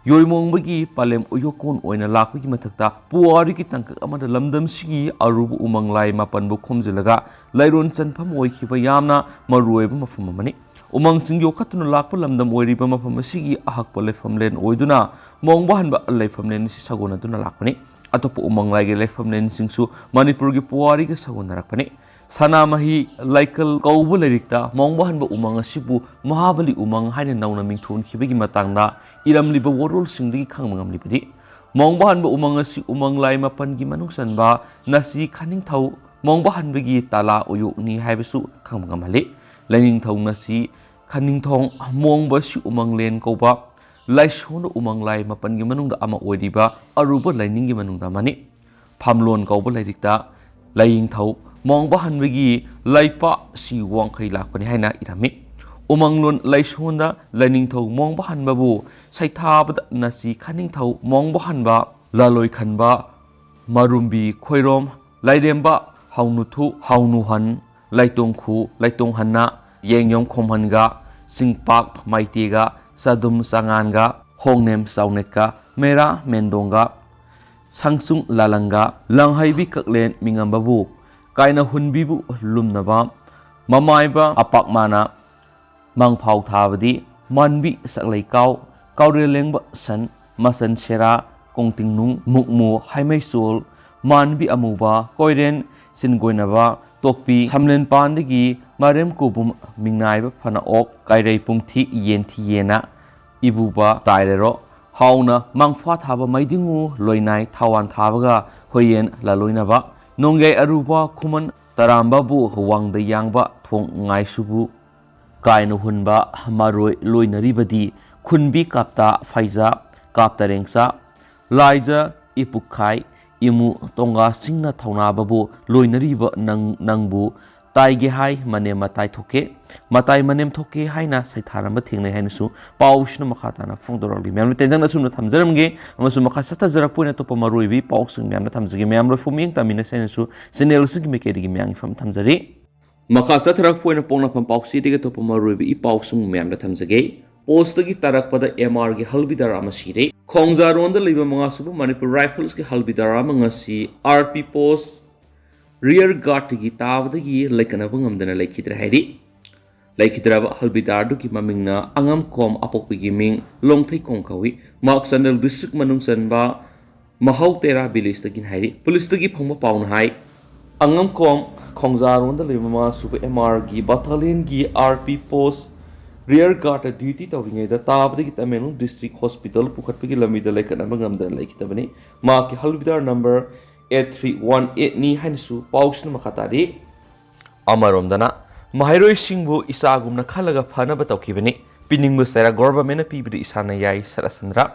ꯌꯣꯏꯃꯣꯡꯕꯒꯤ ꯄꯂꯦꯝ ꯎꯌꯣꯀꯣꯟ ꯑꯣꯏꯅ ꯂꯥꯛꯄꯒꯤ ꯃꯊꯛꯇ ꯄꯨꯋꯥꯔꯤꯒꯤ ꯇꯥꯡꯀꯛ ꯑꯃꯗ ꯂꯝꯗꯝꯁꯤꯒꯤ ꯑꯔꯨꯕ ꯎꯃꯪ ꯂꯥꯏ ꯃꯥꯄꯟꯕꯨ ꯈꯣꯝꯖꯤꯜꯂꯒ ꯂꯩꯔꯣꯟ ꯆꯟꯐꯝ ꯑꯣꯏꯈꯤꯕ ꯌꯥꯝꯅ ꯃꯔꯨꯑꯣꯏꯕ ꯃꯐꯝ ꯑꯃꯅꯤ꯫ ꯎꯃꯪꯁꯤꯡ ꯌꯣꯛꯈꯠꯇꯨꯅ ꯂꯥꯛꯄ ꯂꯝꯗꯝ ꯑꯣꯏꯔꯤꯕ ꯃꯐꯝ ꯑꯁꯤꯒꯤ ꯑꯍꯛꯄ ꯂꯩꯐꯝꯂꯦꯟ ꯑꯣꯏꯗꯨꯅ ꯃꯣꯡꯕ ꯍꯟꯕ ꯂꯩꯐꯝꯂꯦꯟ ꯑꯁꯤ ꯁꯥꯒꯣꯟꯅꯗꯨꯅ ꯂꯥꯛꯄꯅꯤ꯫ ꯑꯇꯣꯞꯄ ꯎꯃꯪ ꯂꯥꯏꯒꯤ ꯂꯩꯐꯝꯂꯦꯟꯁꯤꯡꯁꯨ ꯃꯅꯤꯄꯨꯔꯒꯤ ꯄꯨꯋꯥꯔꯤꯒ ꯁꯥꯒꯣꯟꯅꯔꯛꯄꯅꯤ꯫ ꯁꯅꯥꯃꯍꯤ ꯂꯥꯏꯀꯜ ꯀꯧꯕ ꯂꯥꯏꯔꯤꯛꯇ ꯃꯣꯡꯕ ꯍꯟꯕ ꯎꯃꯪ ꯑꯁꯤꯕꯨ ꯃꯍꯥꯕꯂꯤ ꯎꯃꯪ ꯍꯥꯏꯅ ꯅꯧꯅ ꯃꯤꯡꯊꯣꯟꯈꯤꯕꯒꯤ ꯃꯇꯥꯡꯗ ꯏꯔꯝꯂꯤꯕ ꯋꯥꯔꯣꯜꯁꯤꯡꯗꯒꯤ ꯈꯪꯕ ꯉꯝꯂꯤꯕꯗꯤ, ꯃꯣꯡꯕ ꯍꯟꯕ ꯎꯃꯪ ꯑꯁꯤ ꯎꯃꯪ ꯂꯥꯏ ꯃꯥꯄꯟꯒꯤ ꯃꯅꯨꯡ ꯆꯟꯕ ꯅꯁꯤ ꯈꯥꯅꯤꯡꯊꯧ ꯃꯣꯡꯕ ꯍꯟꯕꯒꯤ ꯇꯥꯂꯥ ꯎꯌꯣꯛꯅꯤ ꯍꯥꯏꯕꯁꯨ ꯈꯪꯕ ꯉꯝꯍꯜꯂꯤ꯫ ꯂꯥꯏꯅꯤꯡꯊꯧ ꯅꯁꯤ ꯈꯥꯅꯤꯡꯊꯧ ꯃꯣꯡꯕ ꯑꯁꯤ ꯎꯃꯪꯂꯦꯟ ꯀꯧꯕ ꯂꯥꯏꯁꯣꯟꯗ ꯎꯃꯪ ꯂꯥꯏ ꯃꯥꯄꯟꯒꯤ ꯃꯅꯨꯡꯗ ꯑꯃ ꯑꯣꯏꯔꯤꯕ ꯑꯔꯨꯕ ꯂꯥꯏꯅꯤꯡꯒꯤ ꯃꯅꯨꯡꯗ ꯑꯃꯅꯤ꯫ ꯐꯝꯂꯣꯟ ꯀꯧꯕ ꯂꯥꯏꯔꯤꯛꯇ ꯂꯥꯏꯅꯤꯡꯊꯧ ꯃꯣꯡꯕ ꯍꯟꯕꯒꯤ ꯂꯩꯄꯥꯛꯁꯤ ꯋꯥꯡꯈꯩ ꯂꯥꯛꯄꯅꯤ ꯍꯥꯏꯅ ꯏꯔꯝꯃꯤ꯫ ꯎꯃꯪꯂꯣꯟ ꯂꯥꯏꯁꯣꯟꯗ ꯂꯥꯏꯅꯤꯡꯊꯧ ꯃꯣꯡꯕ ꯍꯟꯕꯕꯨ ꯁꯩꯊꯥꯕꯗ ꯅꯁꯤ ꯈꯥꯅꯤꯡꯊꯧ ꯃꯣꯡꯕ ꯍꯟꯕ, ꯂꯥꯂꯣꯏ ꯈꯟꯕ, ꯃꯔꯨꯝꯕꯤ ꯈꯣꯏꯔꯣꯝ, ꯂꯥꯏꯔꯦꯝꯕ, ꯍꯥꯎꯅꯨꯊꯨ, ꯍꯥꯎꯅꯨꯍꯟ, ꯂꯥꯏꯇꯣꯡꯈꯨ, ꯂꯥꯏꯇꯣꯡꯍꯟꯅ, ꯌꯦꯡꯌꯣꯝ ꯈꯣꯝꯍꯟꯒ, ꯆꯤꯡꯄꯥꯛ ꯃꯥꯏꯇꯦꯒ, ꯆꯥꯗꯨꯝ ꯆꯥꯉꯥꯟꯒ, ꯍꯣꯡꯅꯦꯝ ꯆꯥꯎꯅꯦꯛꯀ, ꯃꯦꯔꯥ ꯃꯦꯟꯗꯣꯡꯒ, ꯁꯪꯁꯨꯡ ꯂꯥꯂꯪꯒ, ꯂꯪꯍꯩꯕꯤ ꯀꯛꯂꯦꯟ ꯃꯤꯉꯝꯕꯕꯨ, ꯀꯥꯏꯅ ꯍꯨꯟꯕꯤꯕꯨ ꯂꯨꯝꯅꯕ, ꯃꯃꯥꯏꯕ ꯑꯄꯥꯛꯃꯥꯅ, ꯃꯪꯐꯥꯎ ꯊꯥꯕꯗꯤ, ꯃꯥꯟꯕꯤ ꯁꯛꯂꯩꯀꯥꯎ, ꯀꯥꯎꯔꯦꯜ ꯂꯦꯡꯕ ꯁꯟ, ꯃꯆꯟ ꯁꯦꯔꯥ, ꯀꯣꯡꯇꯤꯡꯅꯨꯡ, ꯃꯨꯛꯃꯨ, ꯍꯥꯏꯃꯩꯁꯣꯜ, ꯃꯥꯟꯕꯤ ꯑꯃꯨꯕ, ꯀꯣꯏꯔꯦꯟ ꯆꯤꯟꯒꯣꯏꯅꯕ, ꯇꯣꯛꯄꯤ, ꯁꯝꯂꯦꯟꯄꯥꯟꯗꯒꯤ ꯃꯔꯦꯝ ꯀꯨꯕꯨꯝ, ꯃꯤꯡꯅꯥꯏꯕ ꯐꯅ ꯑꯣꯛ, ꯀꯥꯏꯔꯩ ꯄꯨꯡꯊꯤ, ꯌꯦꯟꯊꯤ ꯌꯦꯟꯅ, ꯏꯕꯨꯕ ꯇꯥꯏꯔꯦꯔꯣ, ꯍꯥꯎꯅ ꯃꯪꯐꯥ ꯊꯥꯕ ꯃꯩꯗꯤꯡꯉꯨ, ꯂꯣꯏꯅꯥꯏ ꯊꯥꯋꯥꯟ ꯊꯥꯕꯒ ꯍꯣꯏꯌꯦꯟ ꯂꯥꯂꯣꯏꯅꯕ, ꯅꯣꯡꯌꯥꯏ ꯑꯔꯨꯕ ꯈꯨꯃꯟ ꯇꯔꯥꯝꯕꯕꯨ ꯋꯥꯡꯗ ꯌꯥꯡꯕ ꯊꯣꯡ ꯉꯥꯏꯁꯨꯕꯨ, ꯀꯥꯏꯅ ꯍꯨꯟꯕ ꯃꯔꯣꯏ ꯂꯣꯏꯅꯔꯤꯕꯗꯤ ꯈꯨꯟꯕꯤ ꯀꯥꯞꯇ ꯐꯩꯖꯥ, ꯀꯥꯞꯇ ꯔꯦꯡꯆꯥ, ꯂꯥꯏꯖ ꯏꯄꯨꯛꯈꯥꯏ, ꯏꯃꯨ ꯇꯣꯡꯒꯥꯁꯤꯡꯅ ꯊꯧꯅꯥꯕꯕꯨ ꯂꯣꯏꯅꯔꯤꯕ ꯅꯪ, ꯅꯪꯕꯨ ꯇꯥꯏꯒꯦ ꯍꯥꯏ ꯃꯅꯦꯝ ꯃꯇꯥꯏ ꯊꯣꯛꯀꯦ, ꯃꯇꯥꯏ ꯃꯅꯦꯝ ꯊꯣꯛꯀꯦ ꯍꯥꯏꯅ ꯁꯩꯊꯥꯔꯝꯕ ꯊꯦꯡꯅꯩ ꯍꯥꯏꯅꯁꯨ ꯄꯥꯎꯁꯤꯅ ꯃꯈꯥ ꯇꯥꯅ ꯐꯣꯡꯗꯣꯔꯛꯂꯤ꯫ ꯃꯌꯥꯝꯅ ꯇꯦꯟꯖꯪꯅ ꯑꯁꯨꯝꯅ ꯊꯝꯖꯔꯝꯒꯦ ꯑꯃꯁꯨꯡ ꯃꯈꯥ ꯆꯠꯊꯖꯔꯛꯄ ꯑꯣꯏꯅ ꯑꯇꯣꯞꯄ ꯃꯔꯨꯑꯣꯏꯕ ꯄꯥꯎꯁꯤꯡ ꯃꯌꯥꯝꯅ ꯊꯝꯖꯒꯦ꯫ ꯃꯌꯥꯝ ꯂꯣꯏꯐꯨ ꯃꯤꯠꯌꯦꯡ ꯇꯥꯃꯤꯟꯅꯁꯦ ꯍꯥꯏꯅꯁꯨ ꯆꯦꯅꯦꯜꯁꯤꯡꯒꯤ ꯃꯥꯏꯀꯩꯗꯒꯤ ꯃꯌꯥꯝꯒꯤ ꯐꯝ ꯊꯝꯖꯔꯤ꯫ ꯃꯈꯥ ꯆꯠꯊꯔꯛꯄ ꯑꯣꯏꯅ ꯄꯣꯛꯅꯐꯝ ꯄꯥꯎꯆꯦꯗꯒꯤ ꯑꯇꯣꯞꯄ ꯃꯔꯨꯑꯣꯏꯕ ꯏ ꯄꯥꯎꯁꯤꯡ ꯃꯌꯥꯝꯗ ꯊꯝꯖꯒꯦ꯫ ꯄꯣꯁꯇꯒꯤ ꯇꯥꯔꯛꯄꯗ ꯑꯦꯝ ꯑꯥꯔꯒꯤ ꯍꯜꯕꯤꯗꯥꯔ ꯑꯃ ꯁꯤꯔꯦ꯫ ꯈꯣꯡꯖꯥꯔꯣꯟꯗ ꯂꯩꯕ ꯃꯉꯥꯁꯨꯕ ꯃꯅꯤꯄꯨꯔ ꯔꯥꯏꯐꯜꯁꯀꯤ ꯍꯜꯕꯤꯗꯥꯔ ꯑꯃ ꯉꯁꯤ ꯑꯥꯔ ꯄꯤ ꯄꯣꯁ ꯔꯤꯌꯔ ꯒꯥꯔꯗꯇꯒꯤ ꯇꯥꯕꯗꯒꯤ ꯂꯩꯀꯠꯅꯕ ꯉꯝꯗꯅ ꯂꯩꯈꯤꯗ꯭ꯔꯦ ꯍꯥꯏꯔꯤ꯫ ꯂꯩꯈꯤꯗ꯭ꯔꯕ ꯍꯜꯕꯤꯗꯥꯔꯗꯨꯒꯤ ꯃꯃꯤꯡꯅ ꯑꯉꯝꯈꯣꯝ ꯑꯄꯣꯛꯄꯤꯒꯤ ꯃꯤꯡ ꯂꯣꯡꯊꯩꯀꯣꯝ ꯀꯧꯏ꯫ ꯃꯍꯥꯛ ꯆꯥꯟꯗꯦꯜ ꯗꯤꯁꯇ꯭ꯔꯤꯛ ꯃꯅꯨꯡ ꯆꯟꯕ ꯃꯍꯧ ꯇꯦꯔꯥ ꯚꯤꯂꯦꯖꯇꯒꯤꯅꯤ ꯍꯥꯏꯔꯤ꯫ ꯄꯨꯂꯤꯁꯇꯒꯤ ꯐꯪꯕ ꯄꯥꯎꯅ ꯍꯥꯏ, ꯑꯉꯝꯈꯣꯝ ꯈꯣꯡꯖꯥꯔꯣꯟꯗ ꯂꯩꯕ ꯃꯉꯥꯁꯨꯕ ꯑꯦꯝ ꯑꯥꯔꯒꯤ ꯕꯠꯇꯥꯂꯤꯌꯟꯒꯤ ꯑꯥꯔ ꯄꯤ ꯄꯣꯁ Rear guard duty ꯇꯧꯔꯤꯉꯩꯗ ꯇꯥꯕꯗꯒꯤ ꯇꯃꯦꯡꯂꯣꯡ district hospital ꯄꯨꯈꯠꯄꯒꯤ ꯂꯝꯕꯤꯗ ꯂꯩꯈꯠꯅꯕ ꯉꯝꯗꯅ ꯂꯩꯈꯤꯗꯕꯅꯤ꯫ ꯃꯍꯥꯛꯀꯤ ꯍꯜꯕꯤꯗꯥꯔ number eight three one eight ꯅꯤ ꯍꯥꯏꯅꯁꯨ ꯄꯥꯎꯁꯤꯅ ꯃꯈꯥ ꯇꯥꯔꯤ꯫ ꯑꯃꯔꯣꯝꯗꯅ, ꯃꯍꯩꯔꯣꯏꯁꯤꯡꯕꯨ ꯏꯆꯥꯒꯨꯝꯅ ꯈꯜꯂꯒ ꯐꯅꯕ ꯇꯧꯈꯤꯕꯅꯤ꯫ ꯄꯤꯅꯤꯡꯕ ꯆꯩꯔꯥꯛ governmentꯅ ꯄꯤꯕꯗꯨ ꯏꯁꯥꯅ ꯌꯥꯏ, ꯁꯔꯠꯆꯟꯗ꯭ꯔ꯫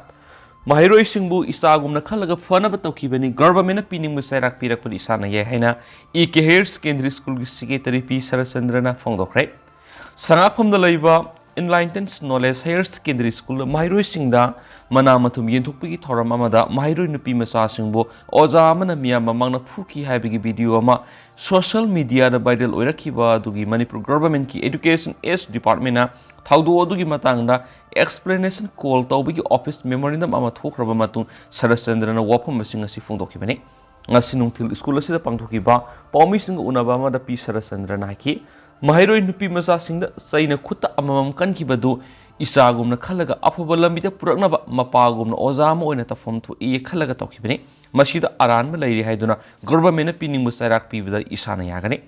ꯃꯍꯩꯔꯣꯏꯁꯤꯡꯕꯨ ꯏꯆꯥꯒꯨꯝꯅ ꯈꯜꯂꯒ ꯐꯅꯕ ꯇꯧꯈꯤꯕꯅꯤ꯫ Governmentꯅ ꯄꯤꯅꯤꯡꯕ ꯆꯩꯔꯥꯛ ꯄꯤꯔꯛꯄꯗꯨ ꯏꯁꯥꯅ ꯌꯥꯏ ꯍꯥꯏꯅ E K Higher Secondary Schoolꯒꯤ secretary ꯄꯤ ꯁꯔꯠꯆꯟꯗ꯭ꯔꯅ ꯐꯣꯡꯗꯣꯛꯈ꯭ꯔꯦ꯫ ꯁꯉꯥꯛꯐꯝꯗ ꯂꯩꯕ Enlightened Knowledge Higher Secondary Schoolꯗ ꯃꯍꯩꯔꯣꯏꯁꯤꯡꯗ ꯃꯅꯥ ꯃꯊꯨꯝ ꯌꯦꯟꯊꯣꯛꯄꯒꯤ ꯊꯧꯔꯝ ꯑꯃꯗ ꯃꯍꯩꯔꯣꯏ ꯅꯨꯄꯤ ꯃꯆꯥꯁꯤꯡꯕꯨ ꯑꯣꯖꯥ ꯑꯃꯅ ꯃꯤꯌꯥꯝ ꯃꯃꯥꯡꯗ ꯐꯨꯈꯤ ꯍꯥꯏꯕꯒꯤ video ꯑꯃ social mediaꯗ viral ꯑꯣꯏꯔꯛꯈꯤꯕ ꯑꯗꯨꯒꯤ ꯃꯅꯤꯄꯨꯔ governmentꯀꯤ Education S Departmentꯅ ꯊꯧꯗꯣꯛ ꯑꯗꯨꯒꯤ ꯃꯇꯥꯡꯗ explanation call ꯇꯧꯕꯒꯤ office memorandum ꯑꯃ ꯊꯣꯛꯈ꯭ꯔꯕ ꯃꯇꯨꯡ ꯁꯔꯠꯆꯟꯗ꯭ꯔꯅ ꯋꯥꯐꯝ ꯑꯁꯤꯡ ꯑꯁꯤ ꯐꯣꯡꯗꯣꯛꯈꯤꯕꯅꯤ꯫ ꯉꯁꯤ ꯅꯨꯡꯊꯤꯜ ꯁ꯭ꯀꯨꯜ ꯑꯁꯤꯗ ꯄꯥꯡꯊꯣꯛꯈꯤꯕ ꯄꯥꯎꯃꯤꯁꯤꯡꯒ ꯎꯅꯕ ꯑꯃꯗ ꯄꯤ ꯁꯔꯠꯆꯟꯗ꯭ꯔꯅ ꯍꯥꯏꯈꯤ, ꯃꯍꯩꯔꯣꯏ ꯅꯨꯄꯤ ꯃꯆꯥꯁꯤꯡꯗ ꯆꯩꯅ ꯈꯨꯠꯇ ꯑꯃꯃꯝ ꯀꯟꯈꯤꯕꯗꯨ ꯏꯆꯥꯒꯨꯝꯅ ꯈꯜꯂꯒ ꯑꯐꯕ ꯂꯝꯕꯤꯗ ꯄꯨꯔꯛꯅꯕ ꯃꯄꯥꯒꯨꯝꯅ ꯑꯣꯖꯥ ꯑꯃ ꯑꯣꯏꯅ ꯇꯧꯐꯝ ꯊꯣꯛꯏ ꯈꯜꯂꯒ ꯇꯧꯈꯤꯕꯅꯤ꯫ ꯃꯁꯤꯗ ꯑꯔꯥꯟꯕ ꯂꯩꯔꯤ ꯍꯥꯏꯗꯨꯅ governmentꯅ ꯄꯤꯅꯤꯡꯕ ꯆꯩꯔꯥꯛ ꯄꯤꯕꯗ ꯏꯁꯥꯅ ꯌꯥꯒꯅꯤ꯫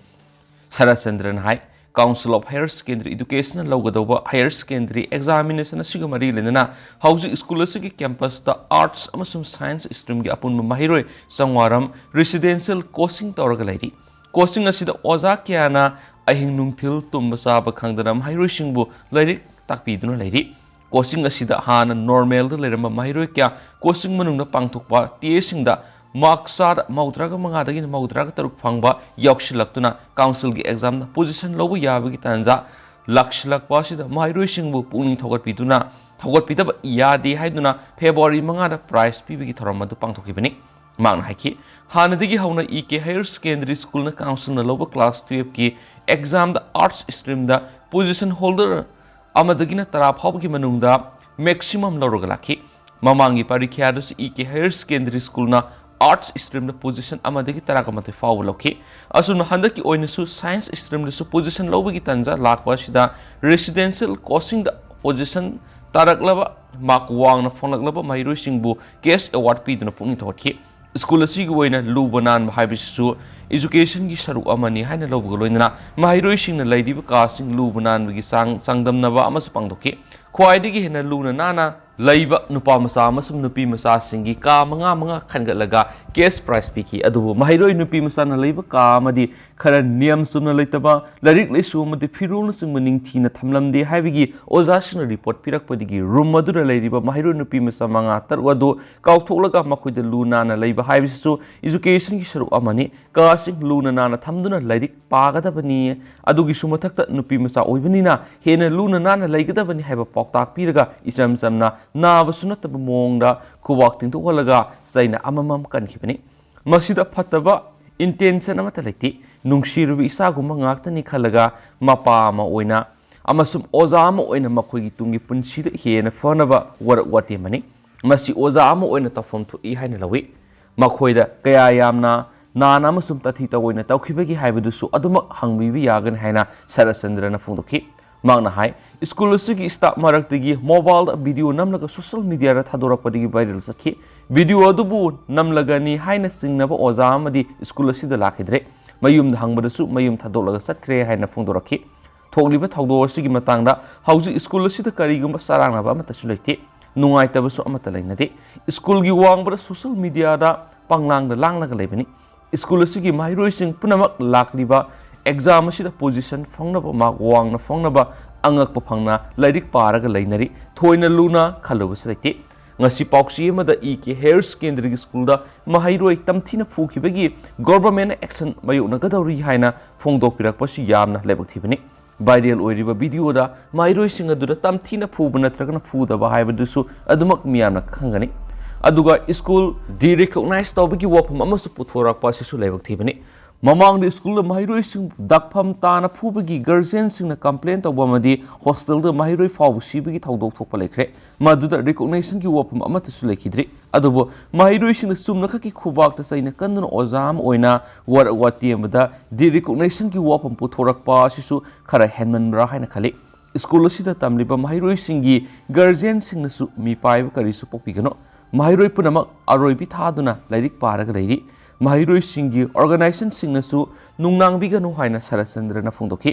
ꯁꯔꯠꯆꯟꯗ꯭ꯔꯅ ꯍꯥꯏ, Council of Higher Secondary Educationꯅ ꯂꯧꯒꯗꯧꯕ higher secondary examination ꯑꯁꯤꯒ ꯃꯔꯤ ꯂꯩꯅꯅ ꯍꯧꯖꯤꯛ ꯁ꯭ꯀꯨꯜ ꯑꯁꯤꯒꯤ campusꯇ arts ꯑꯃꯁꯨꯡ science streamꯒꯤ ꯑꯄꯨꯟꯕ ꯃꯍꯩꯔꯣꯏ ꯆꯥꯝꯃꯉꯥ ꯔꯣꯝ residential coaching ꯇꯧꯔꯒ ꯂꯩꯔꯤ꯫ Coaching ꯑꯁꯤꯗ ꯑꯣꯖꯥ ꯀꯌꯥꯅ ꯑꯍꯤꯡ ꯅꯨꯡꯊꯤꯜ ꯇꯨꯝꯕ ꯆꯥꯕ ꯈꯪꯗꯅ ꯃꯍꯩꯔꯣꯏꯁꯤꯡꯕꯨ ꯂꯥꯏꯔꯤꯛ ꯇꯥꯛꯄꯤꯗꯨꯅ ꯂꯩꯔꯤ꯫ Coaching ꯑꯁꯤꯗ ꯍꯥꯟꯅ normalꯗ ꯂꯩꯔꯝꯕ ꯃꯍꯩꯔꯣꯏ ꯀꯌꯥ coaching ꯃꯅꯨꯡꯗ ꯄꯥꯡꯊꯣꯛꯄ testꯁꯤꯡꯗ mark ꯆꯥꯗ ꯃꯧꯗ꯭ꯔꯥꯒ ꯃꯉꯥꯗꯒꯤꯅ ꯃꯧꯗ꯭ꯔꯥꯒ ꯇꯔꯨꯛ ꯐꯪꯕ ꯌꯥꯎꯁꯤꯜꯂꯛꯇꯨꯅ councilꯒꯤ examꯗ position ꯂꯧꯕ ꯌꯥꯕꯒꯤ ꯇꯥꯟꯖꯥ ꯂꯥꯛꯁꯤꯜꯂꯛꯄ ꯑꯁꯤꯗ ꯃꯍꯩꯔꯣꯏꯁꯤꯡꯕꯨ ꯄꯨꯛꯅꯤꯡ ꯊꯧꯒꯠꯄꯤꯗꯨꯅ, ꯊꯧꯒꯠꯄꯤꯗꯕ ꯌꯥꯗꯦ ꯍꯥꯏꯗꯨꯅ February ꯃꯉꯥꯗ prize ꯄꯤꯕꯒꯤ ꯊꯧꯔꯝ ꯑꯗꯨ ꯄꯥꯡꯊꯣꯛꯈꯤꯕꯅꯤ꯫ ꯃꯍꯥꯛꯅ ꯍꯥꯏꯈꯤ, ꯍꯥꯟꯅꯗꯒꯤ ꯍꯧꯅ E K Higher Secondary Schoolꯅ councilꯅ ꯂꯧꯕ class twelveꯀꯤ examꯗ arts streamꯗ position holder ꯑꯃꯗꯒꯤꯅ ꯇꯔꯥ ꯐꯥꯎꯕꯒꯤ ꯃꯅꯨꯡꯗ maximum ꯂꯧꯔꯒ ꯂꯥꯛꯈꯤ꯫ ꯃꯃꯥꯡꯒꯤ ꯄꯔꯤꯈ꯭ꯌꯥꯗꯁꯨ E K Higher Secondary Schoolꯅ arts streamꯗ position ꯑꯃꯗꯒꯤ ꯇꯔꯥꯒ ꯃꯥꯊꯣꯏ ꯐꯥꯎꯕ ꯂꯧꯈꯤ꯫ ꯑꯁꯨꯝꯅ ꯍꯟꯗꯛꯀꯤ ꯑꯣꯏꯅꯁꯨ science streamꯗꯁꯨ position ꯂꯧꯕꯒꯤ ꯇꯥꯟꯖꯥ ꯂꯥꯛꯄ ꯑꯁꯤꯗ residential coachingꯗ position ꯇꯥꯔꯛꯂꯕ, mark ꯋꯥꯡꯅ ꯐꯪꯂꯛꯂꯕ ꯃꯍꯩꯔꯣꯏꯁꯤꯡꯕꯨ cash award ꯄꯤꯗꯨꯅ ꯄꯨꯛꯅꯤꯡ ꯊꯧꯒꯠꯈꯤ꯫ ꯁ꯭ꯀꯨꯜ ꯑꯁꯤꯒꯤ ꯑꯣꯏꯅ ꯂꯨꯕ ꯅꯥꯟꯕ ꯍꯥꯏꯕꯁꯤꯁꯨ educationꯒꯤ ꯁꯔꯨꯛ ꯑꯃꯅꯤ ꯍꯥꯏꯅ ꯂꯧꯕꯒ ꯂꯣꯏꯅꯅ ꯃꯍꯩꯔꯣꯏꯁꯤꯡꯅ ꯂꯩꯔꯤꯕ ꯀꯥꯁꯤꯡ ꯂꯨꯕ ꯅꯥꯟꯕꯒꯤ ꯆꯥꯡ ꯆꯥꯡꯗꯝꯅꯕ ꯑꯃꯁꯨ ꯄꯥꯡꯊꯣꯛꯈꯤ꯫ ꯈ꯭ꯋꯥꯏꯗꯒꯤ ꯍꯦꯟꯅ ꯂꯨꯅ ꯅꯥꯟꯅ ꯂꯩꯕ ꯅꯨꯄꯥ ꯃꯆꯥ ꯑꯃꯁꯨꯡ ꯅꯨꯄꯤ ꯃꯆꯥꯁꯤꯡꯒꯤ ꯀꯥ ꯃꯉꯥ ꯃꯉꯥ ꯈꯟꯒꯠꯂꯒ cash prize ꯄꯤꯈꯤ꯫ ꯑꯗꯨꯕꯨ ꯃꯍꯩꯔꯣꯏ ꯅꯨꯄꯤ ꯃꯆꯥꯅ ꯂꯩꯕ ꯀꯥ ꯑꯃꯗꯤ ꯈꯔ ꯅꯤꯌꯝ ꯆꯨꯝꯅ ꯂꯩꯇꯕ, ꯂꯥꯏꯔꯤꯛ ꯂꯥꯏꯁꯨ ꯑꯃꯗꯤ ꯐꯤꯔꯣꯜꯅꯆꯤꯡꯕ ꯅꯤꯡꯊꯤꯅ ꯊꯝꯂꯝꯗꯦ ꯍꯥꯏꯕꯒꯤ ꯑꯣꯖꯥꯁꯤꯡꯅ report ꯄꯤꯔꯛꯄꯗꯒꯤ room ꯑꯗꯨꯗ ꯂꯩꯔꯤꯕ ꯃꯍꯩꯔꯣꯏ ꯅꯨꯄꯤ ꯃꯆꯥ ꯃꯉꯥ ꯇꯔꯨꯛ ꯑꯗꯨ ꯀꯥꯎꯊꯣꯛꯂꯒ ꯃꯈꯣꯏꯗ ꯂꯨ ꯅꯥꯟꯅ ꯂꯩꯕ ꯍꯥꯏꯕꯁꯤꯁꯨ educationꯒꯤ ꯁꯔꯨꯛ ꯑꯃꯅꯤ꯫ ꯀꯥꯁꯤꯡ ꯂꯨꯅ ꯅꯥꯟꯅ ꯊꯝꯗꯨꯅ ꯂꯥꯏꯔꯤꯛ ꯄꯥꯒꯗꯕꯅꯤ꯫ ꯑꯗꯨꯒꯤꯁꯨ ꯃꯊꯛꯇ ꯅꯨꯄꯤ ꯃꯆꯥ ꯑꯣꯏꯕꯅꯤꯅ ꯍꯦꯟꯅ ꯂꯨꯅ ꯅꯥꯟꯅ ꯂꯩꯒꯗꯕꯅꯤ ꯍꯥꯏꯕ ꯄꯥꯎꯇꯥꯛ ꯄꯤꯔꯒ ꯏꯆꯝ ꯆꯝꯅ ꯅꯥꯕꯁꯨ ꯅꯠꯇꯕ ꯃꯑꯣꯡꯗ ꯈꯨꯕꯥꯛ ꯇꯤꯡꯊꯣꯛꯍꯜꯂꯒ ꯆꯩꯅ ꯑꯃꯃꯝ ꯀꯟꯈꯤꯕꯅꯤ꯫ ꯃꯁꯤꯗ ꯐꯠꯇꯕ intention ꯑꯃꯠꯇ ꯂꯩꯇꯦ꯫ ꯅꯨꯡꯁꯤꯔꯕ ꯏꯆꯥꯒꯨꯝꯕ ꯉꯥꯛꯇꯅꯤ ꯈꯜꯂꯒ ꯃꯄꯥ ꯑꯃ ꯑꯣꯏꯅ ꯑꯃꯁꯨꯡ ꯑꯣꯖꯥ ꯑꯃ ꯑꯣꯏꯅ ꯃꯈꯣꯏꯒꯤ ꯇꯨꯡꯒꯤ ꯄꯨꯟꯁꯤꯗ ꯍꯦꯟꯅ ꯐꯅꯕ ꯋꯥꯔꯛ ꯋꯥꯇꯦꯝꯕꯅꯤ꯫ ꯃꯁꯤ ꯑꯣꯖꯥ ꯑꯃ ꯑꯣꯏꯅ ꯇꯧꯐꯝ ꯊꯣꯛꯏ ꯍꯥꯏꯅ ꯂꯧꯏ꯫ ꯃꯈꯣꯏꯗ ꯀꯌꯥ ꯌꯥꯝꯅ ꯅꯥꯟꯅ ꯑꯃꯁꯨꯡ ꯇꯊꯤ ꯇꯑꯣꯏꯅ ꯇꯧꯈꯤꯕꯒꯦ ꯍꯥꯏꯕꯗꯨꯁꯨ ꯑꯗꯨꯃꯛ ꯍꯪꯕꯤꯕ ꯌꯥꯒꯅꯤ ꯍꯥꯏꯅ ꯁꯔꯠꯆꯟꯗ꯭ꯔꯅ ꯐꯣꯡꯗꯣꯛꯈꯤ꯫ ꯃꯍꯥꯛꯅ ꯍꯥꯏ, ꯁ꯭ꯀꯨꯜ ꯑꯁꯤꯒꯤ staff ꯃꯔꯛꯇꯒꯤ mobileꯗ video ꯅꯝꯂꯒ social mediaꯗ ꯊꯥꯗꯣꯔꯛꯄꯗꯒꯤ viral ꯆꯠꯈꯤ꯫ Video ꯑꯗꯨꯕꯨ ꯅꯝꯂꯒꯅꯤ ꯍꯥꯏꯅ ꯆꯤꯡꯅꯕ ꯑꯣꯖꯥ ꯑꯃꯗꯤ ꯁ꯭ꯀꯨꯜ ꯑꯁꯤꯗ ꯂꯥꯛꯈꯤꯗ꯭ꯔꯦ꯫ ꯃꯌꯨꯝꯗ ꯍꯪꯕꯗꯁꯨ ꯃꯌꯨꯝ ꯊꯥꯗꯣꯛꯂꯒ ꯆꯠꯈ꯭ꯔꯦ ꯍꯥꯏꯅ ꯐꯣꯡꯗꯣꯔꯛꯈꯤ꯫ ꯊꯣꯛꯂꯤꯕ ꯊꯧꯗꯣꯛ ꯑꯁꯤꯒꯤ ꯃꯇꯥꯡꯗ ꯍꯧꯖꯤꯛ ꯁ꯭ꯀꯨꯜ ꯑꯁꯤꯗ ꯀꯔꯤꯒꯨꯝꯕ ꯆꯔꯥꯡꯅꯕ ꯑꯃꯠꯇꯁꯨ ꯂꯩꯇꯦ, ꯅꯨꯡꯉꯥꯏꯇꯕꯁꯨ ꯑꯃꯠꯇ ꯂꯩꯅꯗꯦ꯫ ꯁ꯭ꯀꯨꯜꯒꯤ ꯋꯥꯡꯃꯗ social mediaꯗ ꯄꯪꯂꯥꯡꯗ ꯂꯥꯡꯂꯒ ꯂꯩꯕꯅꯤ꯫ ꯁ꯭ꯀꯨꯜ ꯑꯁꯤꯒꯤ ꯃꯍꯩꯔꯣꯏꯁꯤꯡ ꯄꯨꯝꯅꯃꯛ ꯂꯥꯛꯂꯤꯕ exam ꯑꯁꯤꯗ position ꯐꯪꯅꯕ, mark ꯋꯥꯡꯅ ꯐꯪꯅꯕ ꯑꯉꯛꯄ ꯐꯪꯅ ꯂꯥꯏꯔꯤꯛ ꯄꯥꯔꯒ ꯂꯩꯅꯔꯤ꯫ ꯊꯣꯏꯅ ꯂꯨꯅ ꯈꯜꯂꯨꯕꯁꯨ ꯂꯩꯇꯦ꯫ ꯉꯁꯤ ꯄꯥꯎꯆꯦ ꯑꯃꯗ ꯏ ꯀꯦ ꯍꯥꯌꯔ ꯁꯦꯀꯦꯟꯗꯔꯤꯒꯤ ꯁ꯭ꯀꯨꯜꯗ ꯃꯍꯩꯔꯣꯏ ꯇꯝꯊꯤꯅ ꯐꯨꯈꯤꯕꯒꯤ governmentꯅ action ꯃꯥꯌꯣꯛꯅꯒꯗꯧꯔꯤ ꯍꯥꯏꯅ ꯐꯣꯡꯗꯣꯛꯄꯤꯔꯛꯄꯁꯤ ꯌꯥꯝꯅ ꯂꯥꯏꯕꯛ ꯊꯤꯕꯅꯤ꯫ Viral ꯑꯣꯏꯔꯤꯕ videoꯗ ꯃꯍꯩꯔꯣꯏꯁꯤꯡ ꯑꯗꯨꯗ ꯇꯝꯊꯤꯅ ꯐꯨꯕ ꯅꯠꯇ꯭ꯔꯒꯅ ꯐꯨꯗꯕ ꯍꯥꯏꯕꯗꯨꯁꯨ ꯑꯗꯨꯃꯛ ꯃꯤꯌꯥꯝꯅ ꯈꯪꯒꯅꯤ꯫ ꯑꯗꯨꯒ ꯁ꯭ꯀꯨꯜ derecognize ꯇꯧꯕꯒꯤ ꯋꯥꯐꯝ ꯑꯃꯁꯨ ꯄꯨꯊꯣꯔꯛꯄ ꯑꯁꯤꯁꯨ ꯂꯥꯏꯕꯛ ꯊꯤꯕꯅꯤ꯫ ꯃꯃꯥꯡꯗ ꯁ꯭ꯀꯨꯜꯗ ꯃꯍꯩꯔꯣꯏꯁꯤꯡ ꯗꯥꯛꯐꯝ ꯇꯥꯅ ꯐꯨꯕꯒꯤ guardianꯁꯤꯡꯅ complain ꯇꯧꯕ ꯑꯃꯗꯤ hostelꯗ ꯃꯍꯩꯔꯣꯏ ꯐꯥꯎꯕ ꯁꯤꯕꯒꯤ ꯊꯧꯗꯣꯛ ꯊꯣꯛꯄ ꯂꯩꯈ꯭ꯔꯦ꯫ ꯃꯗꯨꯗ recognitionꯒꯤ ꯋꯥꯐꯝ ꯑꯃꯠꯇꯁꯨ ꯂꯩꯈꯤꯗ꯭ꯔꯤ꯫ ꯑꯗꯨꯕꯨ ꯃꯍꯩꯔꯣꯏꯁꯤꯡꯅ ꯆꯨꯝꯅꯈꯛꯀꯤ ꯈꯨꯕꯥꯛꯇ ꯆꯩꯅ ꯀꯟꯗꯨꯅ ꯑꯣꯖꯥ ꯑꯃ ꯑꯣꯏꯅ ꯋꯥꯔꯛ ꯋꯥꯇꯦꯝꯕꯗ derecognitionꯒꯤ ꯋꯥꯐꯝ ꯄꯨꯊꯣꯔꯛꯄ ꯑꯁꯤꯁꯨ ꯈꯔ ꯍꯦꯟꯃꯟꯕ꯭ꯔꯥ ꯍꯥꯏꯅ ꯈꯜꯂꯤ꯫ ꯁ꯭ꯀꯨꯜ ꯑꯁꯤꯗ ꯇꯝꯂꯤꯕ ꯃꯍꯩꯔꯣꯏꯁꯤꯡꯒꯤ guardianꯁꯤꯡꯅꯁꯨ ꯃꯤꯄꯥꯏꯕ ꯀꯔꯤꯁꯨ ꯄꯣꯛꯄꯤꯒꯅꯨ꯫ ꯃꯍꯩꯔꯣꯏ ꯄꯨꯝꯅꯃꯛ ꯑꯔꯣꯏꯕꯤ ꯊꯥꯗꯨꯅ ꯂꯥꯏꯔꯤꯛ ꯄꯥꯔꯒ ꯂꯩꯔꯤ꯫ ꯃꯍꯩꯔꯣꯏꯁꯤꯡꯒꯤ organizationꯁꯤꯡꯅꯁꯨ ꯅꯨꯡꯅꯥꯡꯕꯤꯒꯅꯨ ꯍꯥꯏꯅ ꯁꯔꯠ ꯆꯟꯗ꯭ꯔꯅ ꯐꯣꯡꯗꯣꯛꯈꯤ꯫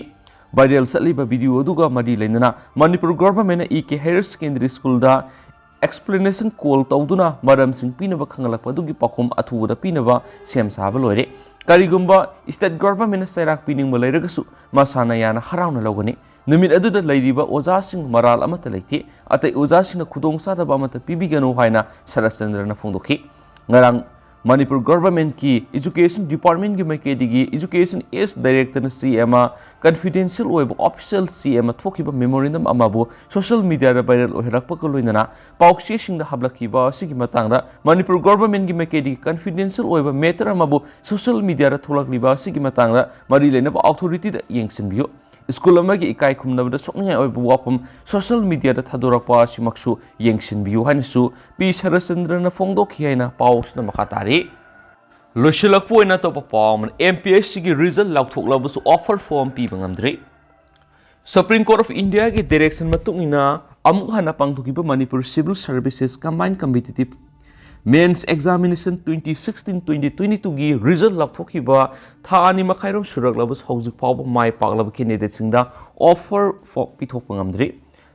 Viral ꯆꯠꯂꯤꯕ video ꯑꯗꯨꯒ ꯃꯔꯤ ꯂꯩꯅꯅ Manipur Governmentꯅ E K Higher Secondary Schoolꯗ explanation call ꯇꯧꯗꯨꯅ ꯃꯔꯝꯁꯤꯡ ꯄꯤꯅꯕ ꯈꯪꯍꯜꯂꯛꯄ ꯑꯗꯨꯒꯤ ꯄꯥꯎꯈꯨꯝ ꯑꯊꯨꯕꯗ ꯄꯤꯅꯕ ꯁꯦꯝ ꯁꯥꯕ ꯂꯣꯏꯔꯦ꯫ ꯀꯔꯤꯒꯨꯝꯕ state governmentꯅ ꯆꯩꯔꯥꯛ ꯄꯤꯅꯤꯡꯕ ꯂꯩꯔꯒꯁꯨ ꯃꯁꯥꯅ ꯌꯥꯅ ꯍꯔꯥꯎꯅ ꯂꯧꯒꯅꯤ꯫ ꯅꯨꯃꯤꯠ ꯑꯗꯨꯗ ꯂꯩꯔꯤꯕ ꯑꯣꯖꯥꯁꯤꯡ ꯃꯔꯥꯜ ꯑꯃꯠꯇ ꯂꯩꯇꯦ꯫ ꯑꯇꯩ ꯑꯣꯖꯥꯁꯤꯡꯅ ꯈꯨꯗꯣꯡꯆꯥꯗꯕ ꯑꯃꯠꯇ ꯄꯤꯕꯤꯒꯅꯨ ꯍꯥꯏꯅ ꯁꯔꯠ ꯆꯟꯗ꯭ꯔꯅ ꯐꯣꯡꯗꯣꯛꯈꯤ꯫ ꯉꯔꯥꯡ ꯃꯅꯤꯄꯨꯔ Governmentꯀꯤ Education Departmentꯀꯤ ꯃꯥꯏꯀꯩꯗꯒꯤ Education Ace Directorꯅ ꯆꯦ ꯑꯃ, confidential ꯑꯣꯏꯕ official ꯆꯦ ꯑꯃ ꯊꯣꯛꯈꯤꯕ memorandum ꯑꯃꯕꯨ social mediaꯗ viral ꯑꯣꯏꯍꯜꯂꯛꯄꯒ ꯂꯣꯏꯅꯅ ꯄꯥꯎꯆꯦꯁꯤꯡꯗ ꯍꯥꯞꯂꯛꯈꯤꯕ ꯑꯁꯤꯒꯤ ꯃꯇꯥꯡꯗ ꯃꯅꯤꯄꯨꯔ Governmentꯀꯤ ꯃꯥꯏꯀꯩꯗꯒꯤ confidential ꯑꯣꯏꯕ matter ꯑꯃꯕꯨ social mediaꯗ ꯊꯣꯛꯂꯛꯂꯤꯕ ꯑꯁꯤꯒꯤ ꯃꯇꯥꯡꯗ ꯃꯔꯤ ꯂꯩꯅꯕ authorityꯗ ꯌꯦꯡꯁꯤꯟꯕꯤꯌꯨ꯫ School ꯑꯃꯒꯤ ꯏꯀꯥꯏ ꯈꯨꯝꯅꯕꯗ ꯁꯣꯛꯅꯤꯡꯉꯥꯏ ꯑꯣꯏꯕ ꯋꯥꯐꯝ social mediaꯗ ꯊꯥꯗꯣꯔꯛꯄ ꯑꯁꯤꯃꯛꯁꯨ ꯌꯦꯡꯁꯤꯟꯕꯤꯌꯨ ꯍꯥꯏꯅꯁꯨ ꯄꯤ ꯁꯔꯠꯆꯟꯗ꯭ꯔꯅ ꯐꯣꯡꯗꯣꯛꯈꯤ ꯍꯥꯏꯅ ꯄꯥꯎ ꯑꯁꯤꯅ ꯃꯈꯥ ꯇꯥꯔꯤ꯫ ꯂꯣꯏꯁꯤꯜꯂꯛꯄ ꯑꯣꯏꯅ ꯑꯇꯣꯞꯄ ꯄꯥꯎ ꯑꯃꯅ, M P S Cꯒꯤ result ꯂꯥꯎꯊꯣꯛꯂꯕꯁꯨ offer form ꯄꯤꯕ ꯉꯝꯗ꯭ꯔꯤ꯫ Supreme Court of Indiaꯒꯤ direction ꯃꯇꯨꯡ ꯏꯟꯅ ꯑꯃꯨꯛ ꯍꯟꯅ ꯄꯥꯡꯊꯣꯛꯈꯤꯕ Manipur Civil Services Combined Competitive Mains Examination twenty sixteen twenty twenty twoꯒꯤ result ꯂꯥꯎꯊꯣꯛꯈꯤꯕ ꯊꯥ ꯑꯅꯤ ꯃꯈꯥꯏꯔꯣꯝ ꯁꯨꯔꯛꯂꯕꯁꯨ ꯍꯧꯖꯤꯛ ꯐꯥꯎꯕ ꯃꯥꯏ ꯄꯥꯛꯂꯕ candidateꯁꯤꯡꯗ offer form ꯄꯤꯊꯣꯛꯄ ꯉꯝꯗ꯭ꯔꯤ꯫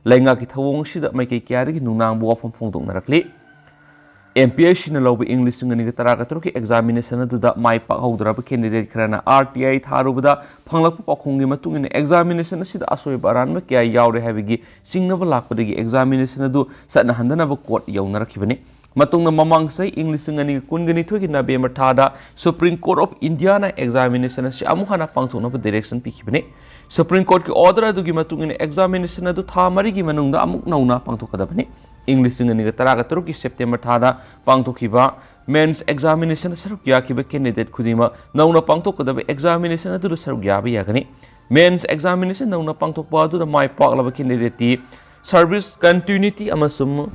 ꯂꯩꯉꯥꯛꯀꯤ ꯊꯧꯑꯣꯡ ꯑꯁꯤꯗ ꯃꯥꯏꯀꯩ ꯀꯌꯥꯗꯒꯤ ꯅꯨꯡꯅꯥꯡꯕ ꯋꯥꯐꯝ ꯐꯣꯡꯗꯣꯛꯅꯔꯛꯂꯤ꯫ M P S Cꯅ ꯂꯧꯕ ꯏꯪ ꯂꯤꯁꯤꯡ ꯑꯅꯤꯒ ꯇꯔꯥꯒ ꯇꯔꯨꯛꯀꯤ examination ꯑꯗꯨꯗ ꯃꯥꯏ ꯄꯥꯛꯍꯧꯗ꯭ꯔꯕ candidate ꯈꯔꯅ R T I ꯊꯥꯔꯨꯕꯗ ꯐꯪꯂꯛꯄ ꯄꯥꯎꯈꯨꯝꯒꯤ ꯃꯇꯨꯡ ꯏꯟꯅ examination ꯑꯁꯤꯗ ꯑꯁꯣꯏꯕ ꯑꯔꯥꯟꯕ ꯀꯌꯥ ꯌꯥꯎꯔꯦ ꯍꯥꯏꯕꯒꯤ ꯆꯤꯡꯅꯕ ꯂꯥꯛꯄꯗꯒꯤ examination ꯑꯗꯨ ꯆꯠꯅꯍꯟꯗꯅꯕ court ꯌꯧꯅꯔꯛꯈꯤꯕꯅꯤ꯫ ꯃꯇꯨꯡꯗ ꯃꯃꯥꯡ ꯆꯍꯤ ꯏꯪ ꯂꯤꯁꯤꯡ ꯑꯅꯤꯒ ꯀꯨꯟꯒ ꯅꯤꯊꯣꯏꯒꯤ November ꯊꯥꯗ Supreme Court of Indiaꯅ examination ꯑꯁꯤ ꯑꯃꯨꯛ ꯍꯟꯅ ꯄꯥꯡꯊꯣꯛꯅꯕ direction ꯄꯤꯈꯤꯕꯅꯤ꯫ Supreme Courtꯀꯤ order ꯑꯗꯨꯒꯤ ꯃꯇꯨꯡ ꯏꯟꯅ examination ꯑꯗꯨ ꯊꯥ ꯃꯔꯤꯒꯤ ꯃꯅꯨꯡꯗ ꯑꯃꯨꯛ ꯅꯧꯅ ꯄꯥꯡꯊꯣꯛꯀꯗꯕꯅꯤ꯫ ꯏꯪ ꯂꯤꯁꯤꯡ ꯑꯅꯤꯒ ꯇꯔꯥꯒ ꯇꯔꯨꯛꯀꯤ September ꯊꯥꯗ ꯄꯥꯡꯊꯣꯛꯈꯤꯕ mains examination ꯁꯔꯨꯛ ꯌꯥꯈꯤꯕ candidate ꯈꯨꯗꯤꯡꯃꯛ ꯅꯧꯅ ꯄꯥꯡꯊꯣꯛꯀꯗꯕ examination ꯑꯗꯨꯗ ꯁꯔꯨꯛ ꯌꯥꯕ ꯌꯥꯒꯅꯤ꯫ Mains examination ꯅꯧꯅ ꯄꯥꯡꯊꯣꯛꯄ ꯑꯗꯨꯗ ꯃꯥꯏ ꯄꯥꯛꯂꯕ candidateꯇꯤ service continuity ꯑꯃꯁꯨꯡ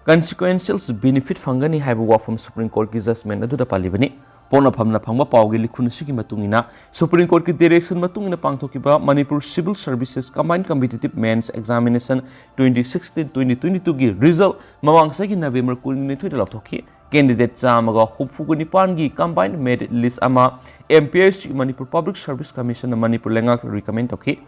consequential benefit ꯐꯪꯒꯅꯤ ꯍꯥꯏꯕ ꯋꯥꯐꯝ Supreme Courtꯀꯤ judgment ꯑꯗꯨꯗ ꯄꯜꯂꯤꯕꯅꯤ꯫ ꯄꯣꯛꯅꯐꯝꯅ ꯐꯪꯕ ꯄꯥꯎꯒꯤ ꯂꯤꯈꯨꯟ ꯑꯁꯤꯒꯤ ꯃꯇꯨꯡ ꯏꯟꯅ, Supreme Courtꯀꯤ direction ꯃꯇꯨꯡ ꯏꯟꯅ ꯄꯥꯡꯊꯣꯛꯈꯤꯕ Manipur Civil Services Combined Competitive Mains Examination twenty sixteen twenty twenty-twoꯒꯤ result ꯃꯃꯥꯡ ꯆꯍꯤꯒꯤ November ꯀꯨꯟꯅꯤꯊꯣꯏꯗ ꯂꯥꯎꯊꯣꯛꯈꯤ꯫ Candidate ꯆꯥꯝꯃꯒ ꯍꯨꯝꯐꯨꯒ ꯅꯤꯄꯥꯟꯒꯤ combined merit list ꯑꯃ M P S C, Manipur Public Service Commissionꯅ Manipur ꯂꯩꯉꯥꯛꯇ recommend ꯇꯧꯈꯤ꯫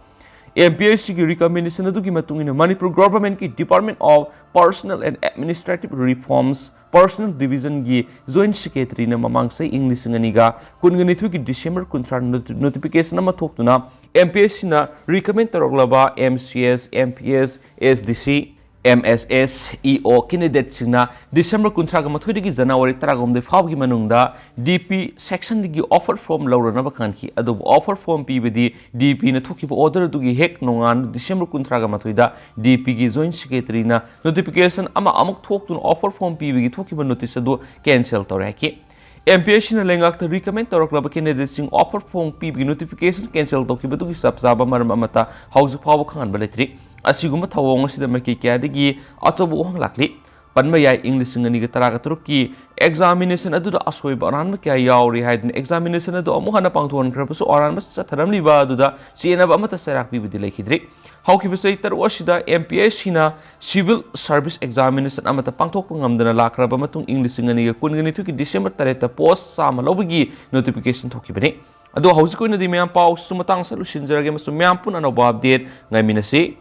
M P S Cꯒꯤ recommendation ꯑꯗꯨꯒꯤ ꯃꯇꯨꯡ ꯏꯟꯅ Manipur governmentꯀꯤ Department of Personnel and Administrative Reforms Personnel Divisionꯒꯤ Joint Secretaryꯅ ꯃꯃꯥꯡ ꯆꯍꯤ ꯏꯪ ꯂꯤꯁꯤꯡ ꯑꯅꯤꯒ ꯀꯨꯟꯒ ꯅꯤꯊꯣꯏꯒꯤ December ꯀꯨꯟꯊ꯭ꯔꯥ ꯅꯣꯇꯤ-, notification ꯑꯃ ꯊꯣꯛꯇꯨꯅ M P S Cꯅ recommend ꯇꯧꯔꯛꯂꯕ M C S, M P S, S D C, M S S, E O candidateꯁꯤꯡꯅ December ꯀꯨꯟꯊ꯭ꯔꯥꯒ ꯃꯥꯊꯣꯏꯗꯒꯤ January ꯇꯔꯥꯍꯨꯝꯗꯣꯏ ꯐꯥꯎꯕꯒꯤ ꯃꯅꯨꯡꯗ D P sectionꯗꯒꯤ offer form ꯂꯧꯔꯅꯕ ꯈꯪꯍꯟꯈꯤ꯫ ꯑꯗꯨꯕꯨ offer form ꯄꯤꯕꯗꯤ D Pꯅ ꯊꯣꯛꯈꯤꯕ order ꯑꯗꯨꯒꯤ ꯍꯦꯛ ꯅꯣꯡꯉꯥꯟ December ꯀꯨꯟꯊ꯭ꯔꯥꯒ ꯃꯥꯊꯣꯏꯗ D Pꯒꯤ Joint Secretaryꯅ notification ꯑꯃ ꯑꯃꯨꯛ ꯊꯣꯛꯇꯨꯅ offer form ꯄꯤꯕꯒꯤ ꯊꯣꯛꯈꯤꯕ notice ꯑꯗꯨ cancel ꯇꯧꯔꯦ ꯍꯥꯏꯈꯤ꯫ M P S Cꯅ ꯂꯩꯉꯥꯛꯇ recommend ꯇꯧꯔꯛꯂꯕ candidateꯁꯤꯡ offer form ꯄꯤꯕꯒꯤ notification cancel ꯇꯧꯈꯤꯕꯗꯨꯒꯤ ꯆꯞ ꯆꯥꯕ ꯃꯔꯝ ꯑꯃꯠꯇ ꯍꯧꯖꯤꯛ ꯐꯥꯎꯕ ꯈꯪꯍꯟꯕ ꯂꯩꯇ꯭ꯔꯤ꯫ ꯑꯁꯤꯒꯨꯝꯕ ꯊꯧꯑꯣꯡ ꯑꯁꯤꯗ ꯃꯥꯏꯀꯩ ꯀꯌꯥꯗꯒꯤ ꯑꯆꯧꯕ ꯋꯥꯍꯪ ꯂꯥꯛꯂꯤ꯫ ꯄꯟꯕ ꯌꯥꯏ, ꯏꯪ ꯂꯤꯁꯤꯡ ꯑꯅꯤꯒ ꯇꯔꯥꯒ ꯇꯔꯨꯛꯀꯤ examination ꯑꯗꯨꯗ ꯑꯁꯣꯏꯕ ꯑꯔꯥꯟꯕ ꯀꯌꯥ ꯌꯥꯎꯔꯤ ꯍꯥꯏꯗꯨꯅ examination ꯑꯗꯨ ꯑꯃꯨꯛ ꯍꯟꯅ ꯄꯥꯡꯊꯣꯛꯍꯟꯈ꯭ꯔꯕꯁꯨ ꯑꯔꯥꯟꯕ ꯆꯠꯊꯔꯝꯂꯤꯕ ꯑꯗꯨꯗ ꯆꯦꯟꯅꯕ ꯑꯃꯠꯇ ꯆꯩꯔꯥꯛ ꯄꯤꯕꯗꯤ ꯂꯩꯈꯤꯗ꯭ꯔꯤ꯫ ꯍꯧꯈꯤꯕ ꯆꯍꯤ ꯇꯔꯨꯛ ꯑꯁꯤꯗ M P S Cꯅ civil service examination ꯑꯃꯠꯇ ꯄꯥꯡꯊꯣꯛꯄ ꯉꯝꯗꯅ ꯂꯥꯛꯈ꯭ꯔꯕ ꯃꯇꯨꯡ, ꯏꯪ ꯂꯤꯁꯤꯡ ꯑꯅꯤꯒ ꯀꯨꯟꯒ ꯅꯤꯊꯣꯏꯒꯤ December ꯇꯔꯦꯠꯇ post ꯆꯥꯝꯃ ꯂꯧꯕꯒꯤ notification ꯊꯣꯛꯈꯤꯕꯅꯤ꯫ ꯑꯗꯣ ꯍꯧꯖꯤꯛ ꯑꯣꯏꯅꯗꯤ ꯃꯌꯥꯝ ꯄꯥꯎꯁꯤꯁꯨ ꯃꯇꯥꯡ ꯑꯁꯤꯗ ꯂꯣꯏꯁꯤꯟꯖꯔꯒꯦ ꯑꯃꯁꯨꯡ ꯃꯌꯥꯝ ꯄꯨꯟꯅ ꯑꯅꯧꯕ update ꯉꯥꯏꯃꯤꯟꯅꯁꯤ꯫